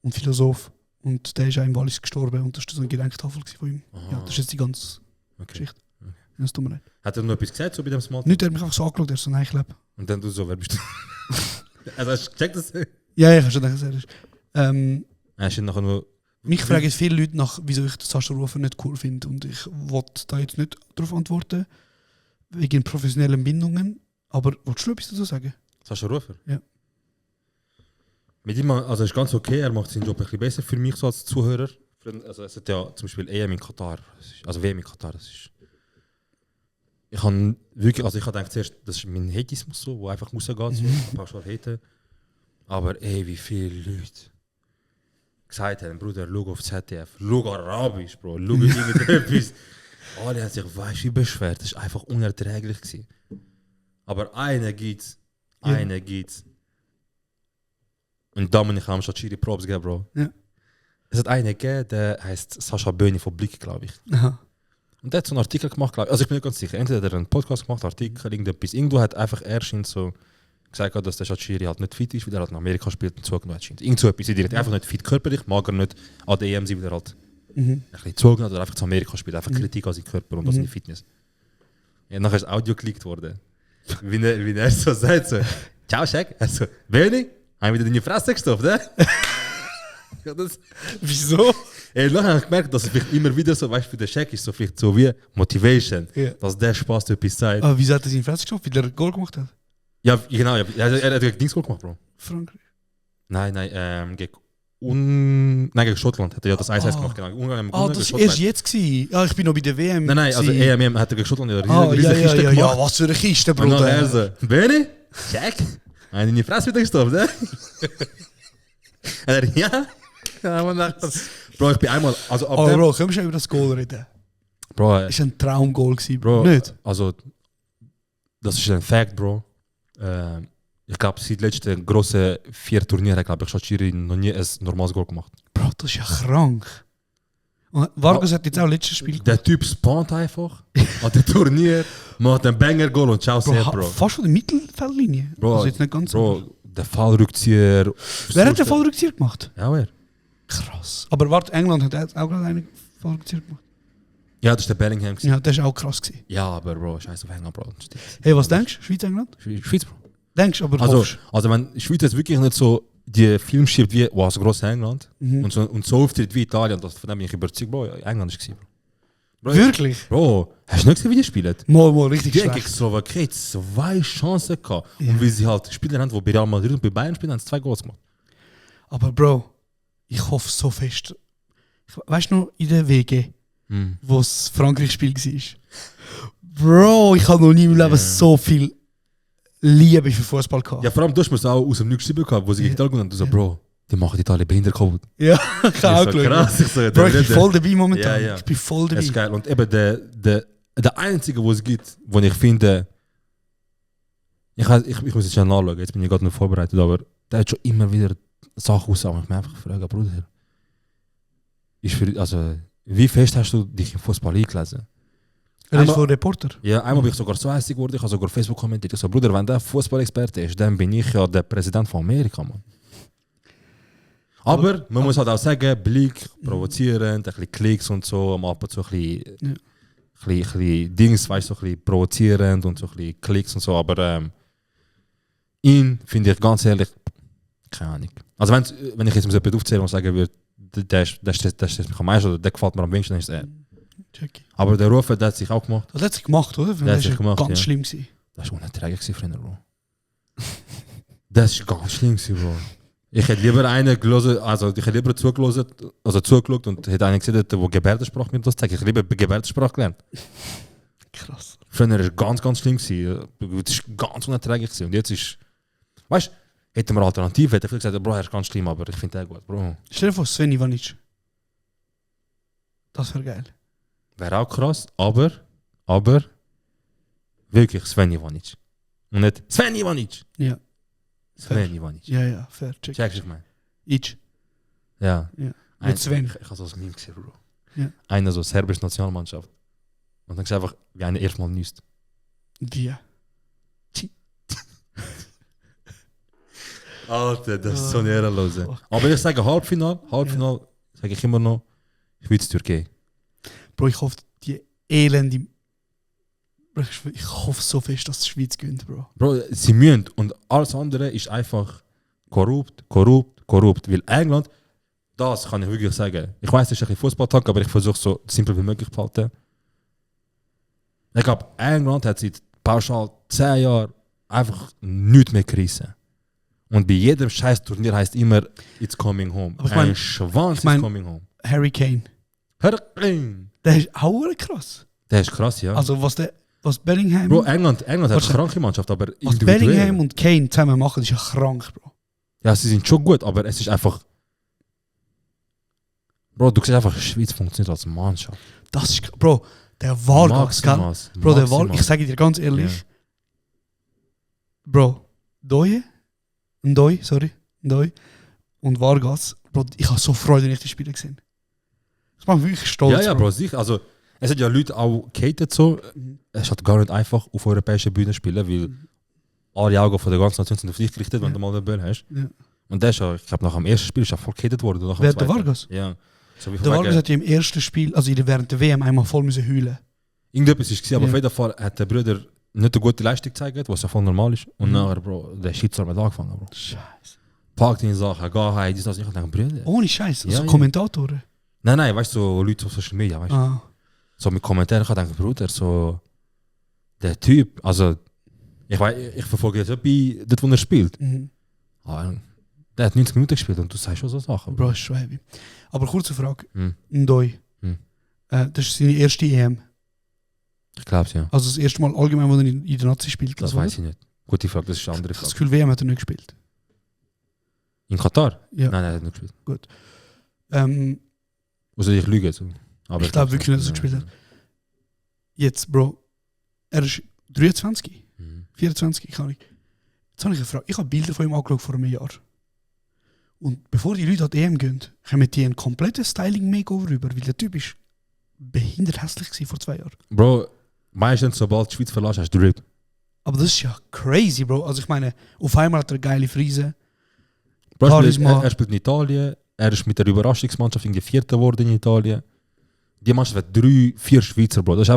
Und Philosoph. Und der ist auch im Wallis gestorben und das war so eine Gedenktafel von ihm. Ja, das ist jetzt die ganze Geschichte. Ja, das tut mir leid. Hat er noch etwas gesagt so bei dem Smalltalk? Nicht, er hat mich einfach so angeschaut, er ist so, nein, ich lebe. Und dann du so, wer bist du? Also hast du gecheckt das? Ja, ich habe schon gedacht, er ist. Hast du nachher nur... Mich fragen viele Leute nach, wieso ich den Sascha Rufer nicht cool finde. Und ich wollte da jetzt nicht darauf antworten, wegen professionellen Bindungen. Aber wolltest du etwas dazu sagen? Sascha Rufer? Ja. Mit ihm, also ist ganz okay, er macht seinen Job ein bisschen besser für mich so als Zuhörer. Also es hat ja zum Beispiel EM in Katar, also WM in Katar, das ist... Ich habe wirklich, also ich habe gedacht zuerst, das ist mein Hateismus so, wo einfach rausgeht, so, ein paar Schwarze haten. Aber ey, wie viele Leute gesagt haben, Bruder, schau auf ZDF, schau Arabisch, Bro, schau irgendetwas. Alle haben sich, weißt du, wie beschwert, das war einfach unerträglich gewesen. Aber einer gibt's. Und da muss ich am Shachiri Props geben, Bro. Ja. Es hat einen gegeben, der heißt Sascha Böhni von Blick, glaube ich. Aha. Und der hat so einen Artikel gemacht, glaube ich. Also ich bin nicht ganz sicher. Entweder hat er einen Podcast gemacht, Artikel, irgendetwas. Irgendwo hat einfach erscheint so gesagt, dass der Shachiri halt nicht fit ist, weil er halt in Amerika spielt und zugenommen hat. Irgend so etwas. Er einfach nicht fit körperlich, mag er nicht an der EM sein, weil er halt ein bisschen zugenommen hat oder einfach zu Amerika spielt. Einfach Kritik an seinen Körper und an seine Fitness. Ja, nachher ist das Audio geleakt worden. Wie er so sagt, so, ciao Shaq. Er so, Böhni, haben wir wieder deine Fresse gestopft, ne? Ja, das... Wieso? Nachher habe ich gemerkt, dass es vielleicht immer wieder so, weißt du, für den Check ist so vielleicht so wie Motivation, Ja. dass der Spaß etwas sagt. Aber wieso hat er seinen Fresse geschafft, weil er Goal gemacht hat? Ja, genau, ja. Er hat gegen Dings gemacht, Bro. Frankreich. Nein, gegen Schottland hat er ja das 1-1 gemacht, genau. Ungarn haben gewonnen, Das gegen war erst Schottland. jetzt gewesen. Ja, ich bin noch bei der WM. Nein, also gewesen. EM hat er gegen Schottland ja Ah, riesige Kiste ja, gemacht. was für eine Kiste, Und dann er Bruder. so, Böhni, Check, haben deine Fresse wieder gestoppt, ne? Und er, ja. Ja, man dachte, Bro, ich bin einmal, also ab Aber dem... Bro, können wir schon über das Goal reden? Bro, Das war ein Traumgoal, Bro, nicht? also, das ist ein Fact, Bro. Ich glaube, seit den letzten grossen 4 Turnieren habe ich Shachiri noch nie ein normales Goal gemacht. Bro, das ist ja krank. Und Vargas hat jetzt auch letztes Spiel gemacht. Der Typ spawnt einfach an dem Turnier, macht einen Banger-Goal und ciao, sehr, Bro. Fast von der Mittelfeldlinie. Bro, Also jetzt nicht ganz. Bro, der Fallrückzieher. Wer hat den Fallrückzieher gemacht? Ja, wer? Krass. Aber warte, England hat auch gerade einen Fallrückzieher gemacht. Ja, das war der Bellingham. Ja, das war auch krass gewesen. Ja, aber Bro, scheiß auf England, Bro. Hey, was denkst du? Schweiz, England? Schweiz, Bro. Denkst du, aber Also, hoffst. also wenn Schweiz jetzt wirklich nicht so die Film schiebt wie, wow, so gross England und so auftritt wie Italien, das, von dem bin ich überzeugt, Bro, ja, England war Bro. Wirklich? Bro, hast du nicht gesehen, wie die spielen? Mal, richtig Die haben schlecht. gegen Slowakei 2 Chancen gehabt. Und weil sie halt Spieler haben, die bei Real Madrid und bei Bayern spielen, haben sie 2 Goals gemacht. Aber Bro, ich hoffe so fest. Weißt du noch, in der WG, wo das Frankreich-Spiel war? Bro, ich habe noch nie im Leben so viel Liebe für Fußball gehabt. Ja, vor allem du hast mir es auch aus dem Nichts geschrieben gehabt, wo sie gegen Italien und du so, Bro, die machen Italien behindert kaputt. Ja, ich habe auch so geschaut. krass. Ich so, Bro, ich bin voll dabei momentan. Ja, ja. Ich bin voll Das ist dabei. geil. Und eben der einzige, wo es gibt, wo ich finde, ich muss jetzt schon nachschauen, jetzt bin ich gerade noch vorbereitet, aber der hat schon immer wieder Sachen aussagen. Ich mich einfach fragen, Bruder, also, wie fest hast du dich im Fußball eingelesen? Er ist von Reporter. Ja, einmal bin ich sogar so hässlich geworden, ich habe sogar Facebook kommentiert. Ich so, Bruder, wenn der Fußballexperte ist, dann bin ich ja der Präsident von Amerika, Mann. Aber man muss halt auch sagen, Blick, provozierend, ein bisschen Klicks und so, am Abend so ein bisschen Dings, weißt du, so ein bisschen provozierend und so ein bisschen Klicks und so, aber ihn finde ich ganz ehrlich, keine Ahnung. Also wenn ich jetzt mit jemandem aufzählen und sagen würde, der stresst mich am meisten oder der gefällt mir am wenigsten, dann ist es er. Check. Aber der Rufer, der hat sich auch gemacht. Das hat sich gemacht, oder? Der hat sich gemacht, ganz ja. schlimm gewesen. Das war unerträglich, Freunde, Bro. Das war ganz schlimm, Bro. Ich hätte lieber einen gelesen, also ich hätte lieber zugeschaut und hätte einen gesehen, der Gebärdensprache mir das zeigt. Ich hätte lieber Gebärdensprache gelernt. Krass. Früher war es ganz, ganz schlimm. Das war ganz unerträglich. Und jetzt ist, weißt du, hätten wir Alternative, hätte ich gesagt, Bro, er ist ganz schlimm, aber ich finde den gut, Bro. Stell dir vor, Sven Ivanic. Das wäre geil. Wäre auch krass, aber wirklich Sven Ivanic. Und nicht Sven Ivanic. Ja. Sven Ivanic. Ja, fair. Check. Checkst du, ich meine? Ich. Ja. Mit Sven. Ich habe so ein Meme gesehen, Bro. Ja. Einer so serbische Nationalmannschaft. Und dann gesagt einfach, wie einer erstmal nüsst. Die. Alter, das ist so ein Ehrenloser. Aber ich sage Halbfinale sage ich immer noch Schweiz-Türkei. Bro, ich hoffe, die elende... Bro, ich hoffe so fest, dass die Schweiz gewinnt, Bro. Bro, sie müssen. Und alles andere ist einfach korrupt. Weil England, das kann ich wirklich sagen. Ich weiß, es ist ein bisschen Fußballtag, aber ich versuche so simpel wie möglich zu halten. Ich glaube, England hat seit pauschal 10 Jahren einfach nichts mehr gerissen. Und bei jedem scheiß Turnier heißt immer, it's coming home. Aber ich Ein mein- Schwanz ich mein- is coming home. Harry Kane. Hurricane. Der ist auch krass. Der ist krass, ja. Also was Bellingham... Bro, England hat eine Warte. kranke Mannschaft, aber was individuell. Bellingham und Kane zusammen machen, ist ja krank, Bro. Ja, sie sind schon gut, aber es ist einfach... Bro, du siehst einfach, die Schweiz funktioniert als Mannschaft. Das ist... Bro, der Vargas, gell? Maximas. Bro, der Vargas, ich sage dir ganz ehrlich. Ja. Bro, Ndoye und Vargas. Bro, ich habe so Freude, wenn ich die Spiele gesehen. Das macht mich wirklich stolz, Ja, Bro, sicher. Also, es hat ja Leute auch gehatet so. Es ist halt gar nicht einfach auf europäischer Bühne zu spielen, weil alle Augen von der ganzen Nation sind auf dich gerichtet, wenn du mal den Ball hast. Ja. Und der ist ja, ich glaube, nach dem ersten Spiel ist er voll gehatet worden. Nach dem Wer, der zweiten. Vargas? Ja. So wie Der von Vargas wegen- hat ja im ersten Spiel, also während der WM, einmal voll müssen heulen. Irgendetwas ist gewesen, aber Ja. auf jeden Fall hat der Bruder nicht eine gute Leistung gezeigt, was ja voll normal ist. Und nachher, Bro, der Shitstorm hat angefangen, Bro. Scheiße. Packt ihn Sachen, geh heim, das nicht. Ich denke, Bruder. Ohne Scheiß, also Ja, ja. Kommentatoren. Nein, weißt du, so Leute auf Social Media, weißt du. Ah. So mit Kommentaren, ich denke, Bruder, so der Typ, also ich verfolge jetzt nicht dort, wo er spielt. Mhm. Aber der hat 90 Minuten gespielt und du sagst schon so Sachen. Bro, ist schon heavy. Aber kurze Frage. Hm. Ndoye. Hm. Das ist seine erste EM. Ich glaube es, ja. Also das erste Mal allgemein, wo er in der Nazi spielt. Das oder? weiß ich nicht. Gute Frage, das ist eine andere Ich habe das Frage. Gefühl, WM hat er nicht gespielt. In Katar? Ja. Nein, er hat nicht gespielt. Muss ich lügen? So. Aber Ich glaube wirklich nicht, dass er gespielt hat. Jetzt, Bro, er ist 23, Mhm. 24, keine Ahnung. Jetzt habe ich eine Frage. Ich habe Bilder von ihm angeschaut vor einem Jahr. Und bevor die Leute an die EM gehen, kommen die einen kompletten Styling-Makeover rüber, weil der Typ ist behindert hässlich gewesen vor 2 Jahren. Bro, meistens, sobald die Schweiz verlässt, hast du Drip. Aber das ist ja crazy, Bro. Also ich meine, auf einmal hat er eine geile Frise. Bro, Charisma. er spielt in Italien, er ist mit der Überraschungsmannschaft irgendwie Vierter geworden in Italien. Die Mannschaft hat 3-4 Schweizer, Bro. Das ist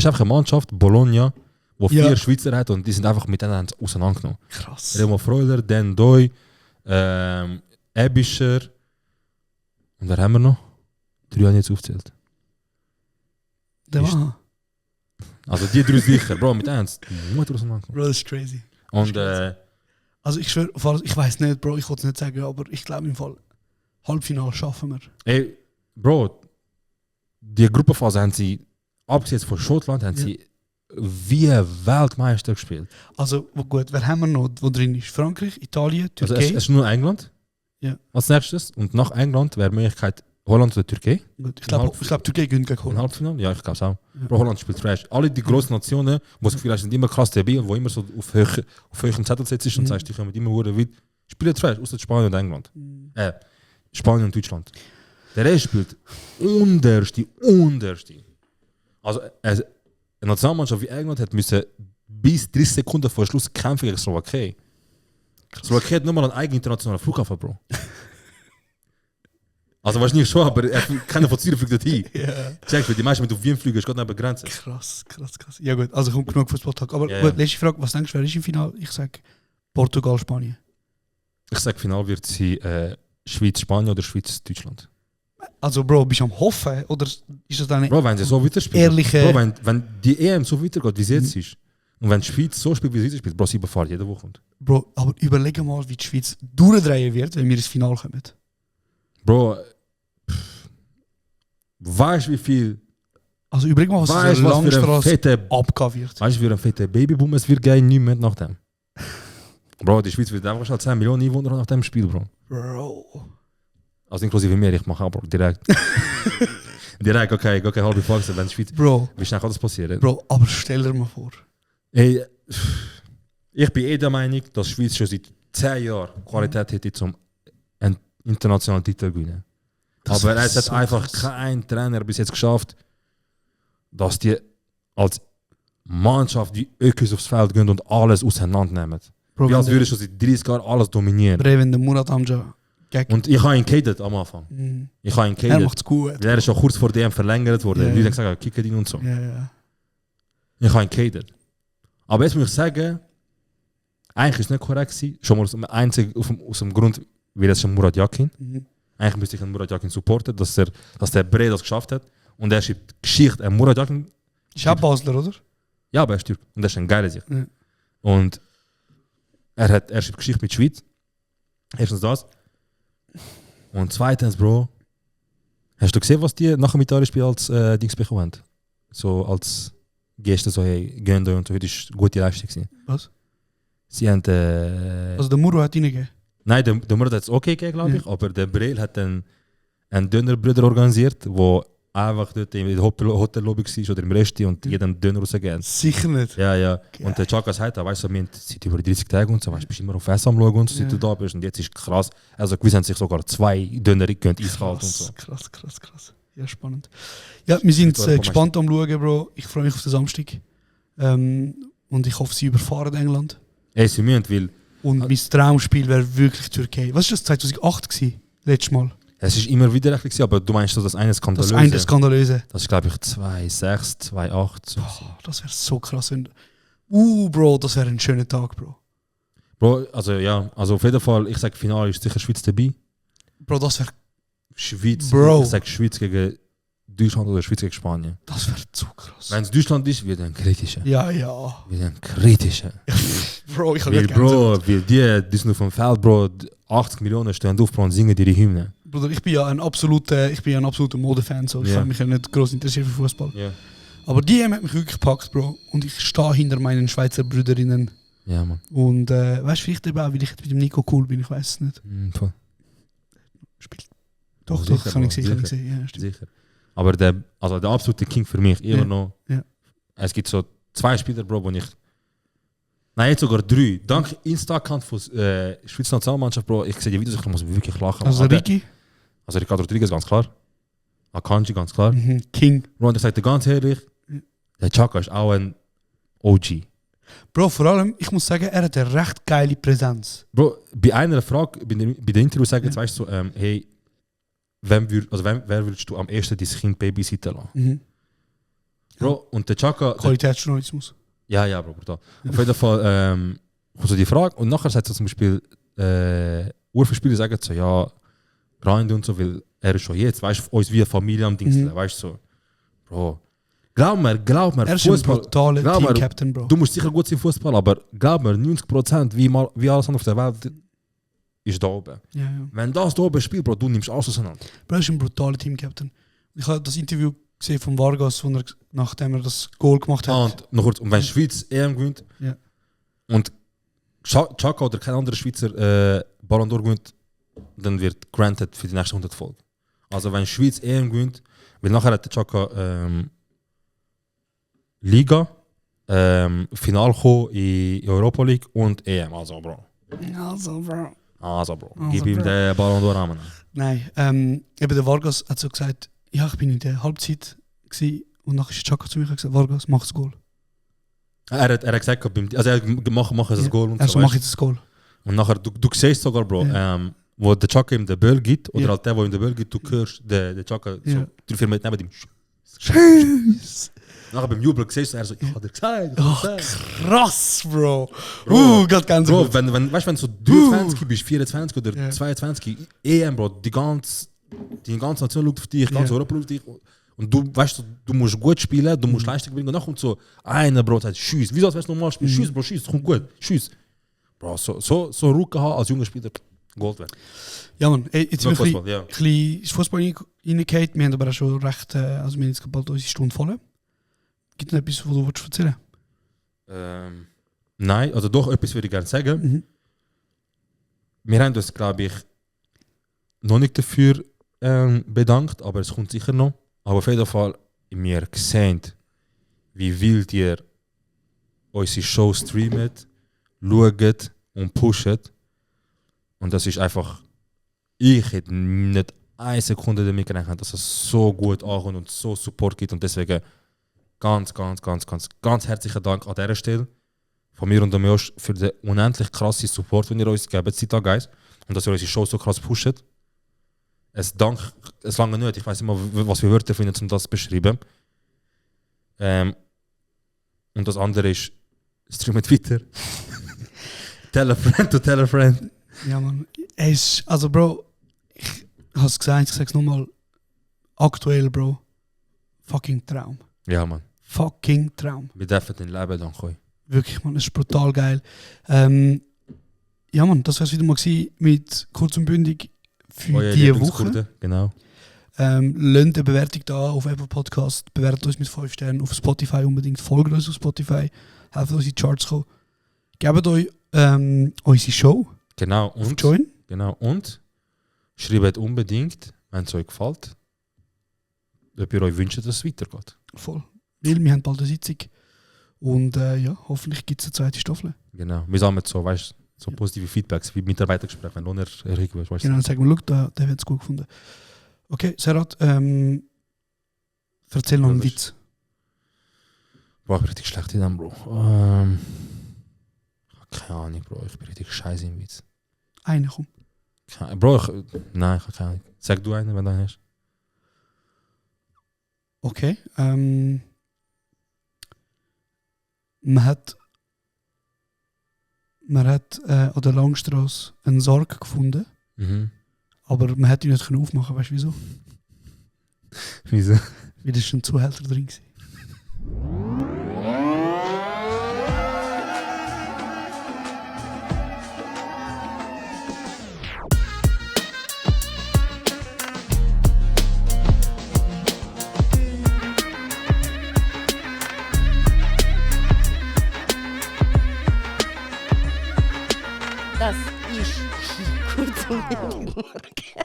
einfach eine Mannschaft, Bologna, wo 4 Ja. Schweizer hat und die sind einfach miteinander auseinandergenommen. Krass. Remo Freuler, Dan Doy, Ebischer. Und wer haben wir noch? 3 habe ich jetzt aufgezählt. Der ist- war. Also die 3 sicher, Bro, mit eins. Mutter auseinandergenommen. Bro, das ist crazy. Und Also ich schwöre, ich weiß nicht, Bro, ich wollte es nicht sagen, aber ich glaube im Fall, Halbfinale schaffen wir. ey, Bro, die Gruppenphase haben sie, abgesehen von Schottland, haben Ja. sie wie Weltmeister gespielt. Also gut, wer haben wir noch, wo drin ist? Frankreich, Italien, Also Türkei. es ist nur England. Ja. als nächstes. Und nach England wäre die Möglichkeit Holland oder Türkei. Gut. Ich glaube, Türkei gewinnt gegen Im Holland. Halbfinale? Ja, ich glaube es auch. Bro, Holland spielt Trash. Alle die grossen Nationen, wo das Gefühl hast, sind immer krass dabei und wo immer so auf höchsten Zettel sitzt und sagst, die kommen immer weit, spielen Trash, außer Spanien und England. Spanien und Deutschland. Der Rest spielt unterste. Also eine Nationalmannschaft wie England hat müssen bis 30 Sekunden vor Schluss kämpfen gegen Slowakei. Slowakei hat nochmal einen eigenen internationalen Flughafen, Bro. Also wahrscheinlich schon, aber keiner von Zürich fliegt dorthin. Checkst du, die meisten, wenn du auf Wien fliegst, geht neben Grenzen. Krass. Ja gut, also kommt genug Fußballtag. Aber gut, letzte Frage, was denkst du, wer ist im Finale? Ich sage Portugal, Spanien. Ich sage, Final wird sie Schweiz, Spanien oder Schweiz, Deutschland. Also Bro, bist du am Hoffen? Oder ist das deine Bro, wenn sie so weiterspielen, ehrliche... Bro, wenn die EM so weitergeht, wie sie jetzt ist, und wenn die Schweiz so spielt, wie sie jetzt spielt, Bro, sie überfahren jede Woche. Bro, aber überlege mal, wie die Schweiz durchdrehen wird, wenn wir ins Finale kommen. Bro, weißt du wie viel... Also überleg mal, was Weißt so du, eine was für ein Langstrasse fette... abgehen wird. Weißt du, wie ein fetter Babyboom es wird gehen, niemand nach dem. Bro, die Schweiz wird einfach schon 10 Millionen Einwohner nach dem Spiel, Bro. Bro. Also inklusive mir, ich mache auch, Bro, direkt. Direkt, okay, halbe Folge, wenn die Schweiz... Bro, Wie schnell kann das passieren? Bro, aber stell dir mal vor. Ey, ich bin der Meinung, dass die Schweiz schon seit 10 Jahren Qualität hätte, um einen internationalen Titel zu gewinnen. Das Aber wär es hat so einfach krass. kein Trainer bis jetzt geschafft, dass die als Mannschaft die Ökos aufs Feld gehen und alles auseinandernehmen. Bro, Wie als wenn würde schon seit 30 Jahren alles dominieren. der- wenn der Murat Amja gegen... Und ich habe ihn gehatet am Anfang. Ich habe ihn Er gehatet. macht's gut. Weil er ist schon kurz vor DM verlängert worden. Ja, Die Leute ja. haben gesagt, kicken ihn und so. Ja. Ich habe ihn gehatet. Aber jetzt muss ich sagen, eigentlich ist es nicht korrekt gewesen. Schon mal aus dem Grund, weil es schon Murat Yakin. Eigentlich müsste ich einen Murat Yakin supporten, dass der Bre das geschafft hat. Und er schreibt Geschichte. Murat Yakin, Ist auch Basler, oder? ja, aber er ist Türk. Und er ist ein geiler Sicht. Ja. Und er schreibt Geschichte mit Schweiz. Erstens das. Und zweitens, Bro, hast du gesehen, was die nach dem Italien-Spiel als Dings bekommen haben? So als Geste, so, hey, gehen da und so, heute ist eine gute Leistung gewesen. Was? Sie haben, Also der Muro hat ihn gegeben. nein, der Murat hat es okay gegeben, glaube ich, aber der Breel hat einen Dönerbrüder organisiert, wo einfach dort in der Hotellobby war oder im Resti und jedem Döner rausgegeben. Sicher nicht. Ja. Und der Chaka sagt, weißt du, wir haben seit über 30 Tagen und so, weißt du, bist immer auf Essen am Schauen und so, seit du da bist. Und jetzt ist krass. Also, gewiss haben sich sogar 2 Döner gegönnt, eiskalt und so. Krass. Ja, spannend. Ja, wir sind Das war gespannt am Schauen, Bro. Ich freue mich auf den Samstag. Und ich hoffe, sie überfahren England. Ey, sie müssen, weil Und mein Traumspiel wäre wirklich Türkei. Was war das? 2008 gewesen? Letztes Mal. es ist immer wieder recht gewesen, aber du meinst so, das eine Das Skandalöse. eine Skandalöse. Das ist, glaube ich, 2,6, 2,8. So. Das wäre so krass. Bro, das wäre ein schöner Tag, Bro. Bro, also ja, also auf jeden Fall, ich sage, Finale ist sicher Schweiz dabei. Bro, das wäre Schweiz, Bro. ich sage Schweiz gegen Deutschland oder Schweiz gegen Spanien. zu krass. Wenn es Deutschland ist, wird ein kritischer. Ja. Wird ein kritischer. Bro, ich habe Weil, nicht Gänsehaut. Bro, weil die sind auf dem Feld, Bro, 80 Millionen stehen auf, Bro, und singen ihre Hymne. Bruder, ich bin ja ein absoluter Modefan. So. Ich Ja. habe mich ja nicht groß interessiert für Fußball. Ja. Aber die haben mich wirklich gepackt, Bro. Und ich stehe hinter meinen Schweizer Brüderinnen. Ja, Mann. Und weißt du, vielleicht eben auch, weil ich jetzt mit dem Nico cool bin, ich weiß es nicht. Voll. Doch, Sicher, kann ich Bro, sehen, kann ich sicher. sehen. Ja, stimmt. Sicher. Aber der absolute King für mich immer Ja. noch. Ja. Es gibt so 2 Spieler, Bro, wo ich. Nein, jetzt sogar 3. Dank Insta-Account von Schweizer Nationalmannschaft, Bro. Ich sehe die Videos, ich muss wirklich lachen. Also Ricky, Also Ricardo Rodriguez, ganz klar. Akanji, ganz klar. King. Bro, und ich sage dir ganz ehrlich, der Chaka ist auch ein OG. Bro, vor allem, ich muss sagen, er hat eine recht geile Präsenz. Bro, bei einer Frage, bei der Interview sagen, jetzt weißt du so, hey, wer würdest du am ersten dein Kind babysitten lassen? Bro, und der Chaka... Qualitätsjournalismus. Ja, Bro, brutal. Auf jeden Fall kommt so die Frage und nachher sagt so zum Beispiel Urverspieler sagen so, ja, Grind und so, weil er ist schon jetzt, weißt du, uns wie eine Familie am Dings, weißt du so. Bro, glaub mir, Er ist ein brutaler glaub mir, Team-Captain, Bro. du musst sicher gut sein im Fußball, aber glaub mir, 90% wie alles andere auf der Welt ist da oben. Ja. Wenn das da oben spielt, Bro, du nimmst alles auseinander. Bro, er ist ein brutaler Team-Captain. Ich habe das Interview gesehen von Vargas, wo er, nachdem er das Goal gemacht hat. Und noch kurz, und wenn die Schweiz EM gewinnt Ja. und Chaka oder kein anderer Schweizer Ballon d'Or gewinnt, dann wird granted für die nächsten 100 Folgen. Also wenn Schweiz EM gewinnt, weil nachher hat der Chaka Liga, Final kommen in Europa League und EM. Also Bro. Gib ihm den Ballon d'Or an. Nein, eben der Vargas hat so gesagt, ja, ich bin in der Halbzeit gewesen, und nachher ist Chaka zu mir und hat gesagt, Vargas, mach das Goal. Er hat gesagt, also er mach das Goal und also so. mach jetzt das Goal. Und nachher, du siehst sogar, Bro, wo der Chaka ihm den Ball gibt, oder halt der, wo ihm den Ball gibt, du hörst den Chaka so 3-4 Meter neben ihm. Tschüss! Nachher beim Jubel siehst du, er so, ich hab dir gesagt. Krass, Bro! Gerade ganz Bro, gut. wenn du so 23 bist, 24 oder 22, EM, Bro, die ganze Nation schaut auf dich, die ganze Europa schaut auf dich. Und du weißt, du musst gut spielen, du musst Leistung bringen. Und dann kommt so einer, Bro, sagt, schieß. Wieso sollst du normal spielen? Schieß, Bro, schieß, kommt gut, schieß. Bro, so Rücken haben als junger Spieler, Gold wert. Ja, Mann, jetzt sind wir Fußball, ja. ein bisschen ins Fußball reingehauen. Wir haben aber auch schon recht, also wir haben jetzt bald unsere Stunde voll. Gibt es noch etwas, was du erzählen willst? Nein, also doch, etwas würde ich gerne sagen. Wir haben uns, glaube ich, noch nicht dafür bedankt, aber es kommt sicher noch. Aber auf jeden Fall, wir sehen, wie wild ihr unsere Show streamt, schaut und pusht. Und das ist einfach, ich hätte nicht eine Sekunde damit gerechnet, dass es so gut ankommt und so Support gibt. Und deswegen ganz herzlichen Dank an dieser Stelle von mir und dem Josh für den unendlich krassen Support, den ihr uns gebt, seid Guys. Und dass ihr unsere Show so krass pusht. Es lange nicht, ich weiß immer, was für Wörter finden, um das zu beschreiben. Und das andere ist, streamt weiter. Tell a friend. Ja, Mann. Also, Bro, ich habe es gesagt, ich sage es nochmal. Aktuell, Bro, fucking Traum. Ja, Mann. Fucking Traum. Wir dürfen den Leben dann kommen. Wirklich, Mann, es ist brutal geil. Ja, Mann, das war es wieder mal gewesen mit kurz und bündig für diese Woche. Genau. Lasst eine Bewertung da auf Apple Podcast, bewertet uns mit 5 Sternen auf Spotify unbedingt, folgt uns auf Spotify, helft uns in die Charts kommen. Gebt euch unsere Show. Genau. Und, Join. Genau. Und schreibt unbedingt, wenn es euch gefällt, ob ihr euch wünscht, dass es weitergeht. Voll. Weil wir haben bald eine Sitzung. Und ja, hoffentlich gibt es eine zweite Staffel. Genau. Wir sammeln so, weißt, so positive Feedbacks wie Mitarbeitergespräche, wenn Lohner erhöht wird. Genau, dann sagen wir, schau, der wird es gut gefunden. Okay, Serhat, erzähl noch einen Witz. Boah, ich bin richtig schlecht in dem, Bro. Keine Ahnung, Bro. Ich bin richtig scheiße im Witz. Einer, komm. Bro, nein, ich habe keine Ahnung. Sag du einen, wenn du einen hast. Okay. Man hat an der Langstrasse einen Sarg gefunden, aber man hätte ihn nicht aufmachen können. Weißt du wieso? Wieso? Weil da schon ein Zuhälter drin war. Das ist kurz und bündig.